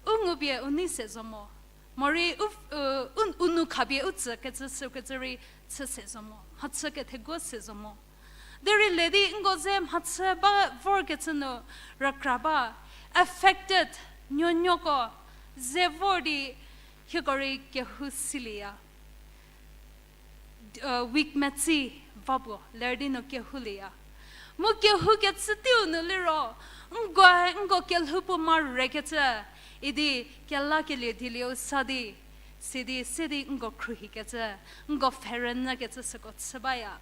u ngupie u nei se zo mo. Morei u, u, u, u nou khapie u tsükecü sükecü rei chü se zo mo. Mhachü kethegu se zo mo. Derei le di nko ze mhachü ba vorkecü nu rükra ba, affected nuonuoko ze vor di hieko rei kehou silieya. Week metsi va puo ler di nu kehoulieya. Mu kehoukecü teiu nu liro, nko, nko kelhou puo marekecü, idi kelakelie dielieu sa di, sidi, sidi nko khruohikecü, nko pfherünyükecü süko chü baya.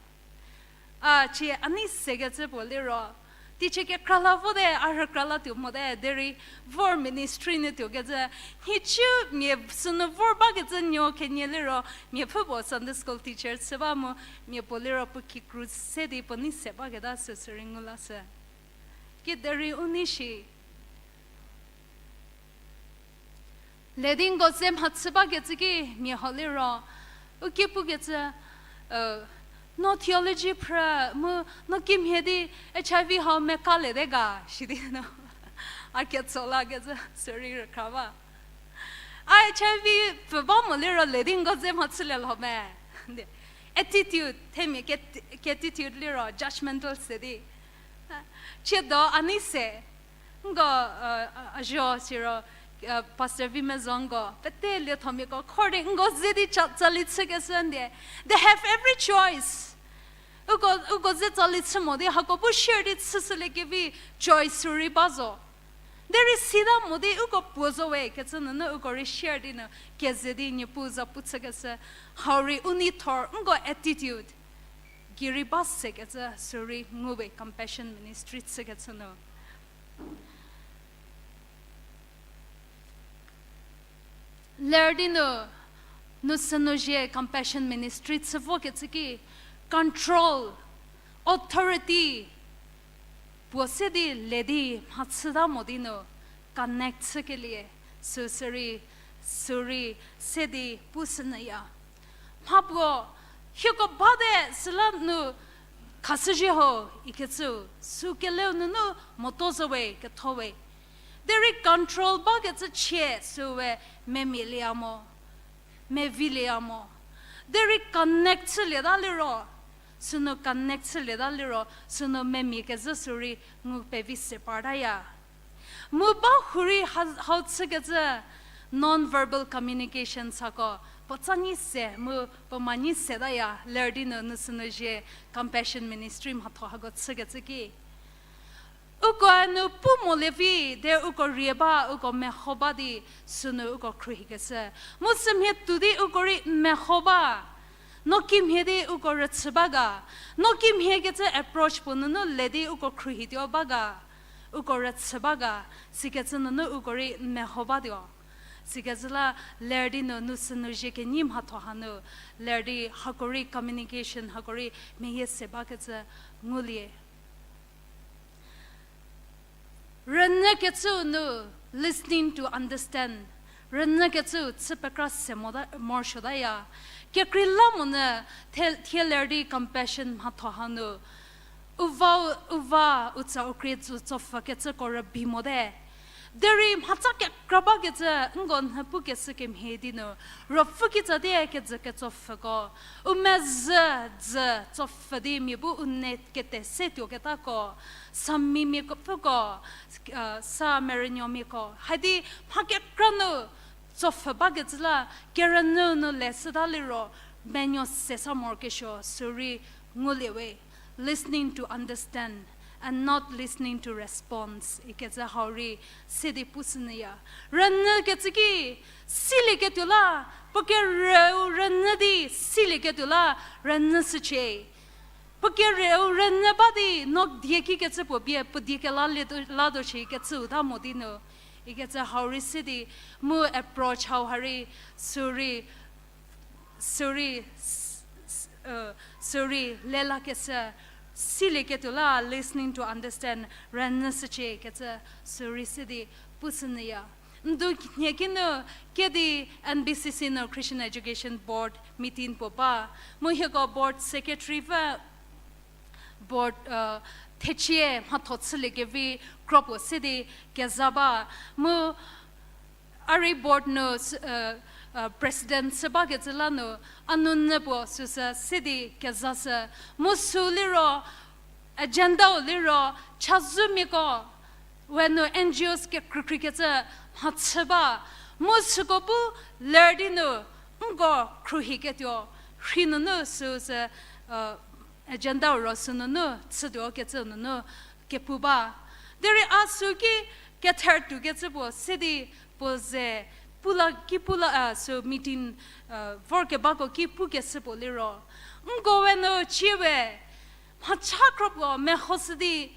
A, cie a nei sekecü puo liro, teicie kekra la vote, a rükra la tuo mote, derei vor ministry nu tuokecü, nhicu mia sünu vor bakecü nuo kenie liro, mia pfü puo Sunday school teacher chü ba mu, mia puo liro puo kikru se di puo nei se baketa süsü rei ngu lashü. Kiderei u nei shi. Le di nko ze mhachü bakecü ki mia hau liro, u ki pukecü, no theology phrü mu no kimhie di H I V hau mekaliete ga, sidi no. A ketso lakecü sürei rükra ba. A H I V pfü ba mo liro le di nko ze mhachülie lho me. Attitude, themia ke, ke attitude liro judgmental se di. Ciedo a nei se, nko, a, a, a zuo siro, a, Pastor Vimezo nko pete liethomiako khor di nko ze di tsa, tsali chükeshü ndie. They have every choice. Uko, uko ze tsali chü mo di hako bu share di chüshüliekevi choice sürei ba zo. Derei sita mo di uko puo zo we kecü nunu uko rei share di nu keze di Niepuu za pu chükeshü, hau rei u nei thor nko attitude gei rei ba sekecü sürei ngu we compassion ministry chükecü nu. Ler di nu, nu sünu zhie compassion ministry chü vokecü ki, control, authority, puo se di le di mhachüta mo di nu, connect chükelie, sü sürei, sürei, se di pushünyüya. Mha puo, hieko bate süla nu khashüzhie ho ikecü, sü keleu nunu moto zo we, ketho we. Derei control bakecü chie süwe memilieya mo, mevilieya mo. Derei connect chülieta liro, sünu connect chülieta liro, sünu memikecü sürei ngu pevi se partaya. Mu ba hurei ha, hau chükecü non-verbal communication sako, puotsa nyi se, mu puo ma nyi setaya, ler di nu, nu sünu zhie compassion ministry mhatho hako chükecü ki. Uko nu pu molie vi, de uko rie ba, uko meho ba di, sünu uko khruohikeshü. Mu sümhie tuo di uko rei meho ba. No kimhie di uko rüchü ba ga. No kimhiekecü approach puo nunu le di uko khruohituo ba ga. Uko rüchü ba ga. Sikecü nunu uko rei meho batuo. Sikezhü la ler di nu, nu sü nu zie kenyi mhatho hanu, ler di hako rei communication, hako rei meyie se bakecü ngulie. Rünyükecüu nu, listening to understand. Rünyükecüu chü pekra se mota, morosuotaya. Kekreilamonyü thie, thie ler di compassion mhatho hanu, u va, u va, u tsa u krie tsu tsopfhükecüko rübei mote. Derei mhatsa kekra bakecü, nko nhü pukeshü kemhie di nu, ruopfü kitsatie kejü ketsopfhüko, u mezhü, dzü, tsopfhü di mia bu u ne kete se tuoketako, Samimiako pfüko, sa merünuomiako. Hadi mha kekra nu tsopfhü bakecü la, kerünyü nu leshüta liro, menuo se sa morokesuo, sürei ngulie we. Listening to understand and not listening to response ikecü hau rei se di pushünyüya. Rünyükecü ki, silieketuo la, puo kerüu rünyü di, silieketuo la, rünyüshücie. Puo kerüu rünyü ba di, no die kikecü puo bie, puo die kela latuo, latuo shi kecüu ta mo di nu. Ikecü hau rei se di, mu approach hau ha rei, sürei, sürei, sürei, lelakeshü, silieketuo la, listening to understand, rünyüshücie kecü, sürei se di, pushünyüya. Ndu nhie ki nu, kedi N B C C nu Christian Education Board meeting puo ba. Mu hieko board secretary pfü board, thecie mhatho chüliekevi kro puo se di keza ba. Mu a rei board nu, president chü bakecü la nu, a nunyü puo süsü se di kezashü. Mu sü liro, agendau liro, chazoumiako, we nu N G Os kekreikrei kecü mhachü ba. Mu süko bu ler di nu, nko khruohiketuo, rhi nunu süsü, agendau ro sü nunu, chütuo kecü nunu, kepu ba. Derei a sü ki kether tuokecü puo se di puo ze, pula ki pula, sü meeting, vorkebako ki pukeshü puo liro, nko we nu cie we, mhacha kro puo mehoshü di,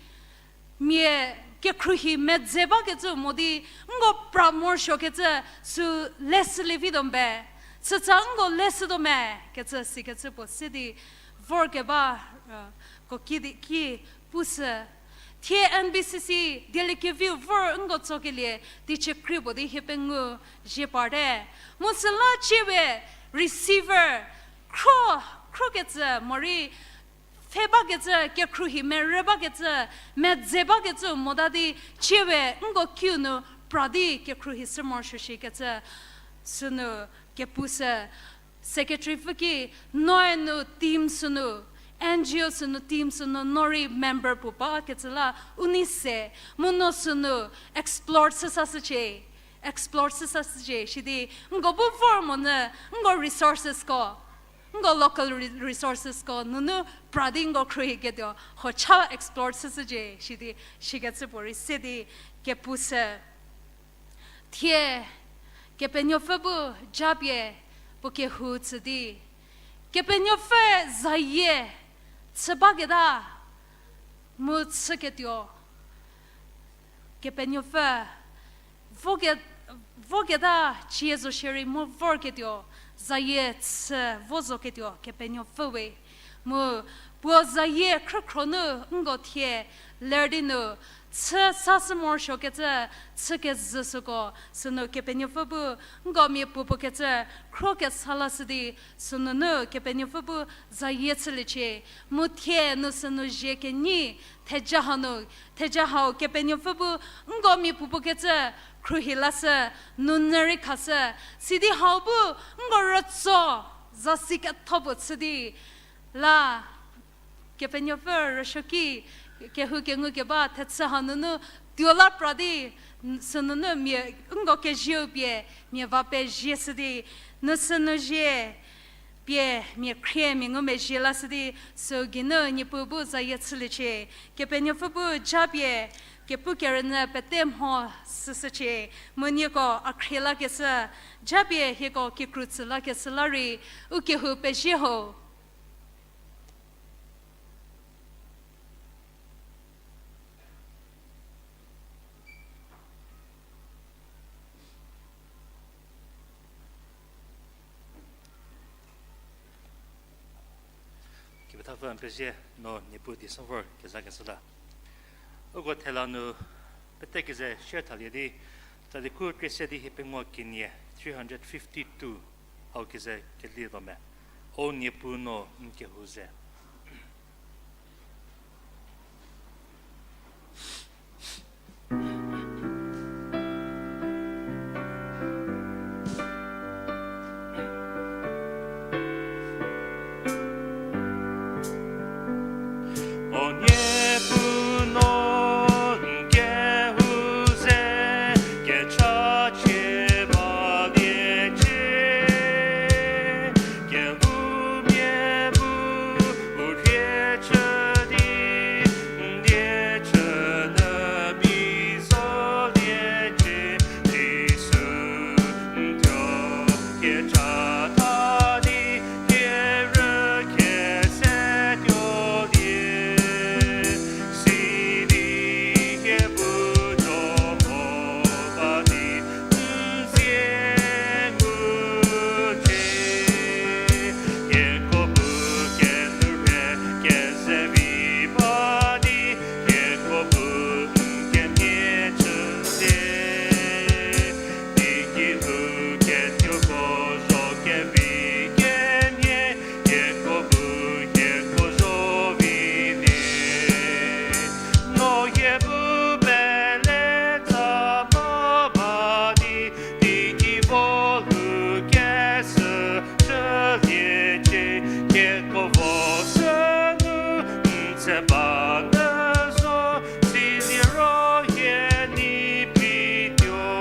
mia kekhruohi medze bakecü mo di, nko pra morosuokecü sü leshülie vituo mbe, sütsa nko leshütuo me, kecü sikecü puo se di, vorkeba, ko ki di ki pushü. Thie N B C C dieliekeviu vor nko tsokelie, teicie krie puo di hie pengou zie parte. Mu süla cie we receiver, khro, khrokecü morei, pfhe bakecü, kekhruohi merü bakecü, medze bakecü mota di, cie we nko kiu nu pra di kekhruohi shü morosuo shikecü, sünu kepushü. Secretary pfü ki, noe nu team sünu, N G O sünu team sünu, no rei member puo bakecü la u nei se, mu no sünu explore chüsashücie, explore chüsashücie, sidi, nko bu vor monyü, nko resourcesko, nko local re-, resourcesko nunu pra di nko khruohiketuo, ho cha explore chüshücie, sidi, sikecü puo rei se di kepushü. Thie, Kepenuopfü bu japie puo kehou tsü di, Kepenuopfü zayie chü baketa mu chüketuo, Kepenuopfü voke-, voketa cie zo shierei mu vorketuo, zayie chü vo zoketuo Kepenuopfü we. Mu puo zayie khrükhro nu nko thie ler di nu chü sashü morosuokecü, chü kezhü süko, sünu Kepenuopfü bu nko mia puopuo kecü khro kesa lashü di, sünunu Kepenuopfü bu zayie chüliecie. Mu thie nu sünu zie kenyi theja hanu, theja hau Kepenuopfü bu nko mia puopuo kecü khruohi lashü, nunyü rei khashü, sidi hau bu nko rütso zasi ketho puo chü di la, Kepenuopfü rüsuoki kehou kengu keba thechü hanunu tuo la pra di, sünunu mia nko kezieu pie mia va pezie shü di, nu sünu zie pie mia khrie mia ngumezhie lashü di, sü geinu Niepuu bu zayie chüliecie. Kepenuopfü bu japie kepu kerünyü pete mho shüshücie. Mu nieko a khrie lakeshü, japie hieko kikru tsü lakeshü la rei, u kehou pezie ho. Tavü n pezie no Niepuu di se vor kezakeshü la. Uko thela nu pete keze share thalie di, tsali khu krie se di hie pengou kenie three hundred fifty two hau keze keli tuo me. O Niepuu no n kehou ze. O Niepuu no n kehou ze, kechachie baliecie, kehoumia bu u rhie chü di, n die chü nyü bi zoliecie, Jisu n thuo hie chatha di, hie rü kese tuolie. Sidi hie bu zo mo ba di, n zie ngucie. Hieko bu kenou rhie kezevi ba di, hieko bu n kemhie chülie. Teigei lhou ketuoko zo kevi kemhie, hieko bu hieko zo vilie. No hie bu pele tsa mo ba di, teigei vo lhou kesü chüliecie, hieko vo sünu n tse ba nyü zo, siliro hie nei pituo.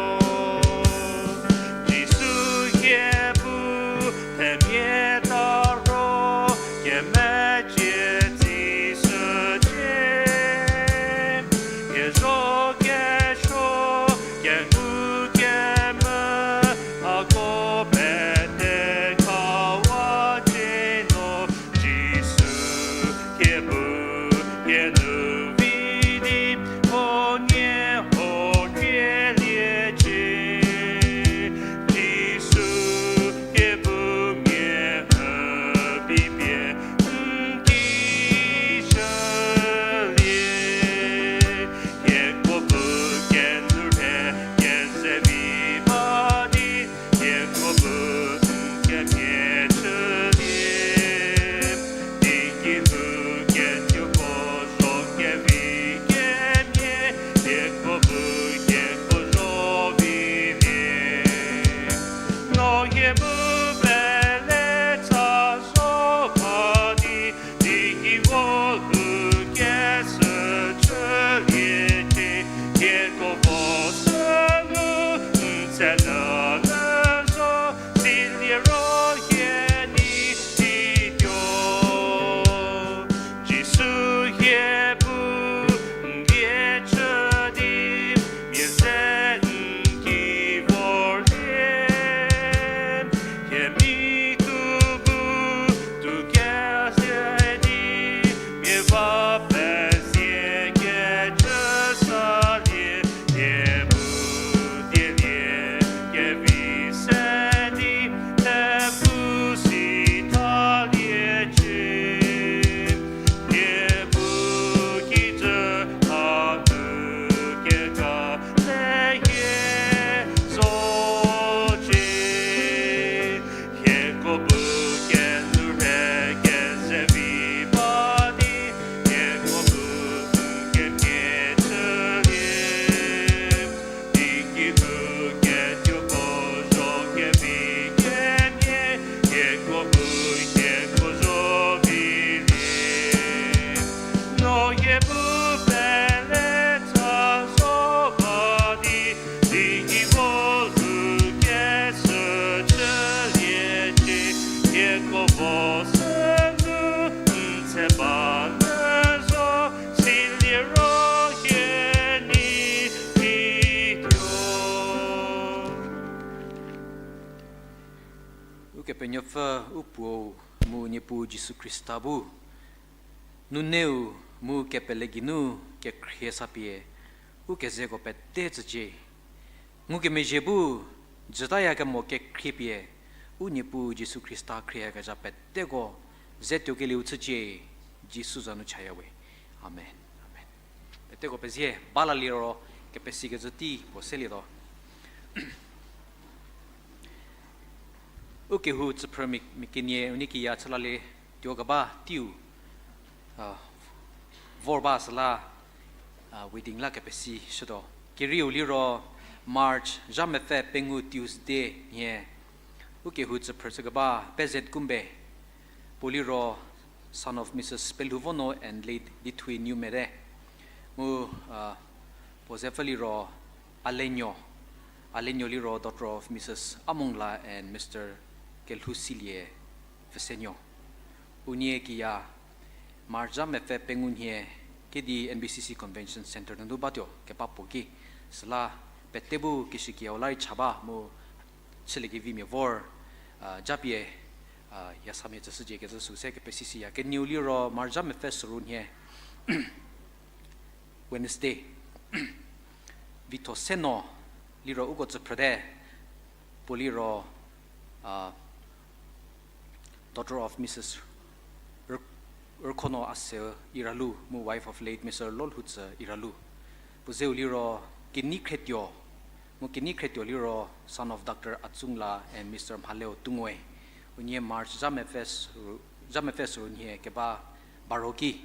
Jisu hie bu themia ta ro, kemecie tsishücie. Hie zho kesuo, kengu kemvü, hako pete kawacie no, Jisu hie bu hie nu vi di, huoniehuo khrieliecie. Jisu hie bu mia hübi pie n ki shülie. Hieko bu kenou rhie kezevi ba di, hieko bu n kemhie chülie. Teigei lhou ketuoko zo kevi kemhie, hieko bu hieko zo vilie. No hie bu pele tsa zo ba di, teigei vo lhou kesü chüliecie, hieko vo sünu n tse nyü zo, siliro hie nei pituo. Jisu hie bu n lie chü di, mia ze n ki vorlie. Hie mi tu bu tu kezie di, mia va pezie kecü salie. Hie bu dielie kevi se di, hie bu si thaliecie. Hie bu kijü hanu keka le hie zocie. Hieko bu kenou rhie kezevi ba di, hieko bu n kemhie chülie. Teigei lhou ketuoko zo kevi kemhie, hieko bu hieko zo vilie. No hie bu pele tsa zo ba di, teigei vo lhou kesü chüliecie, hieko vo sünu n tse ba nyü zo, siliro hie nei pituo. Ukepenuopfü u Puou mu Niepuu Jisu Khrista bu, nuneu mu kepele geinu kekhrie sapie, u kezeko pete tsücie. Ngukemezhie bu, jütayakemo kekhrie pie, u Niepuu Jisu Khrista khrieyakezha peteko ze tuokelieu chücie. Jisu za nu chaya we. Amen. Amen. Peteko pezie, ba la liro kepesikecü tei puo selietuo. Ukehou tsüphrü mia, mia kenie unie kiya chülalie tuo keba teiu, a, vor ba süla, a, wedding la kepesishütuo. Kerieu liro March zha mepfü pengou Tuesday nhie, ukehou tsüphrü chükeba Pezet Kumbe, puo liro son of Mrs Pelhouvono and late Dithui Newmere. Mu, a, puo zepfü liro Alenyo, Alenyo liro daughter of Mrs Amongla and Mr Kelhousilie Vesenyo. Unie kiya March zha mepfü pengou nhie kedi N B C C Convention Centre nunu batuo keba puo ki, süla pete bu kishükiau la rei cha ba mu chüliekevimia vor, a, japie, a, yasamia tsüshücie kecü sü se kepesishüya. Kenieu liro March zha mepfü soru nhie, Wednesday. Vithoseno liro uko tsüphrüte, puo liro, a, daughter of Mrs R-, Rükhono Ase Iralu, mu wife of late Mr Lolhoutsü Iralu. Puo zeu liro Kenei Khrietuo, mu Kenei Khrietuo liro son of Doctor Atsungla and Mr Mhaleo Tungoe. Unie March zha mepfü soru, zha mepfü soru nhie keba baro ki,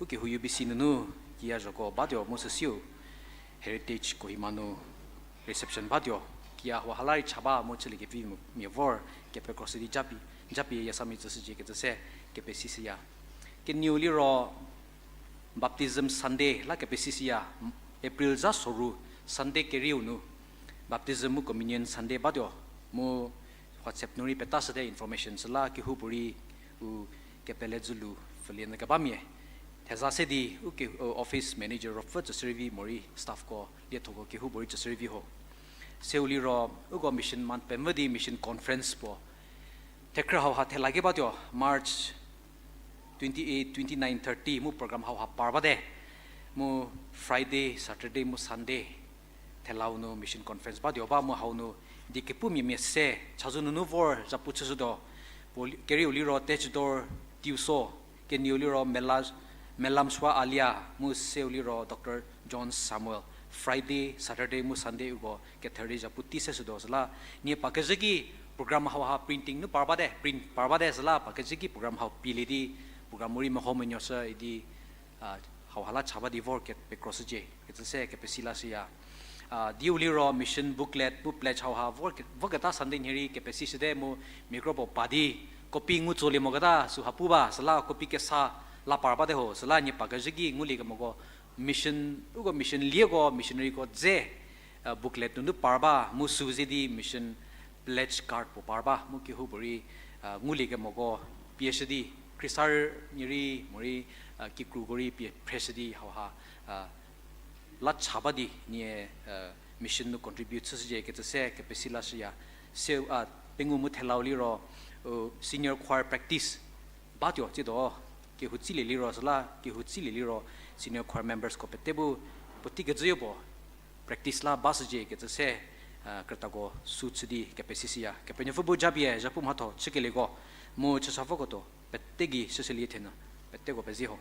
ukehou U B C nunu kiya zhoko batuo mu süsiu Heritage Kohima nu reception batuo. Kiya hauha la rei cha ba mu chüliekevimia vor kepekroshü di japi, japi yasamia tsüshücie kecü se kepesishüya. Kenieu liro Baptism Sunday la kepesishüya, April zha soru Sunday kerieu nu. Baptism mu Communion Sunday batuo, mu WhatsApp nu rei petashüte information süla kehoupuorei u kepele dzülu pfülie nyü kebamia. Theza se di uke, office manager ruopfü tsüshürei vi morei staffko liethoko kehoupuorei tsüshürei vi ho. Seu liro uko mission month pemvü di mission conference puo thekhrü hauha thela ki batuo, March twenty-eight, twenty-nine, thirty mu program hauha par bate. Mu Friday, Saturday mu Sunday thelau nu mission conference batuo ba mu hau nu die kepumia mia se chazou nunu vor zhapu chüshütuo. Puo li-, kerieu liro Techidor Tiuso, kenieu liro Mela-, Melamswa Alia, mu seu liro Doctor John Samuel. Friday, Saturday mu Sunday uko ketherei zhapu tei seshütuo süla, nie pa kezhü ki program hauha printing nu par bate, print par bate süla pa kezhü ki program hau pielie di, program u rei meho menuoshü idi, a, hauha la cha ba di vor kepekroshücie kecü se kepesi lashüya. A, diu liro mission booklet mu pledge hauha vor ke-, voketa Sunday nhie rei kepesishüte mu mia kro puo pa di copy ngu tsolie moketa süha pu ba süla copy kesa la par bate ho süla nie pa kezhü ki nguliekemoko mission, uko mission lieko missionaryko dze, a, booklet nunu par ba mu sü ze di mission pledge card puo par ba mu kehoupuorei, a, nguliekemoko pieshü di, khriesarü nie rei morei, a, kikruko rei pie phreshü di hauha, a, la cha ba di nie, a, mission nu contribute chüshücie kecü se kepesi lashüya. Se, a, pengou mu thelau liro, u, senior choir practice batuo tsiedo, kehou tsilie liro süla, kehou tsilie liro senior choir membersko pete bu puotei kecüyo puo practice la bashücie kecü se, a, krütako sü chü di kepesishüya. Kepenuopfü bu japie zhapu mhatho chükelieko mu chüsapfüko tuo pete gei shüshülie thenu, peteko pezie ho.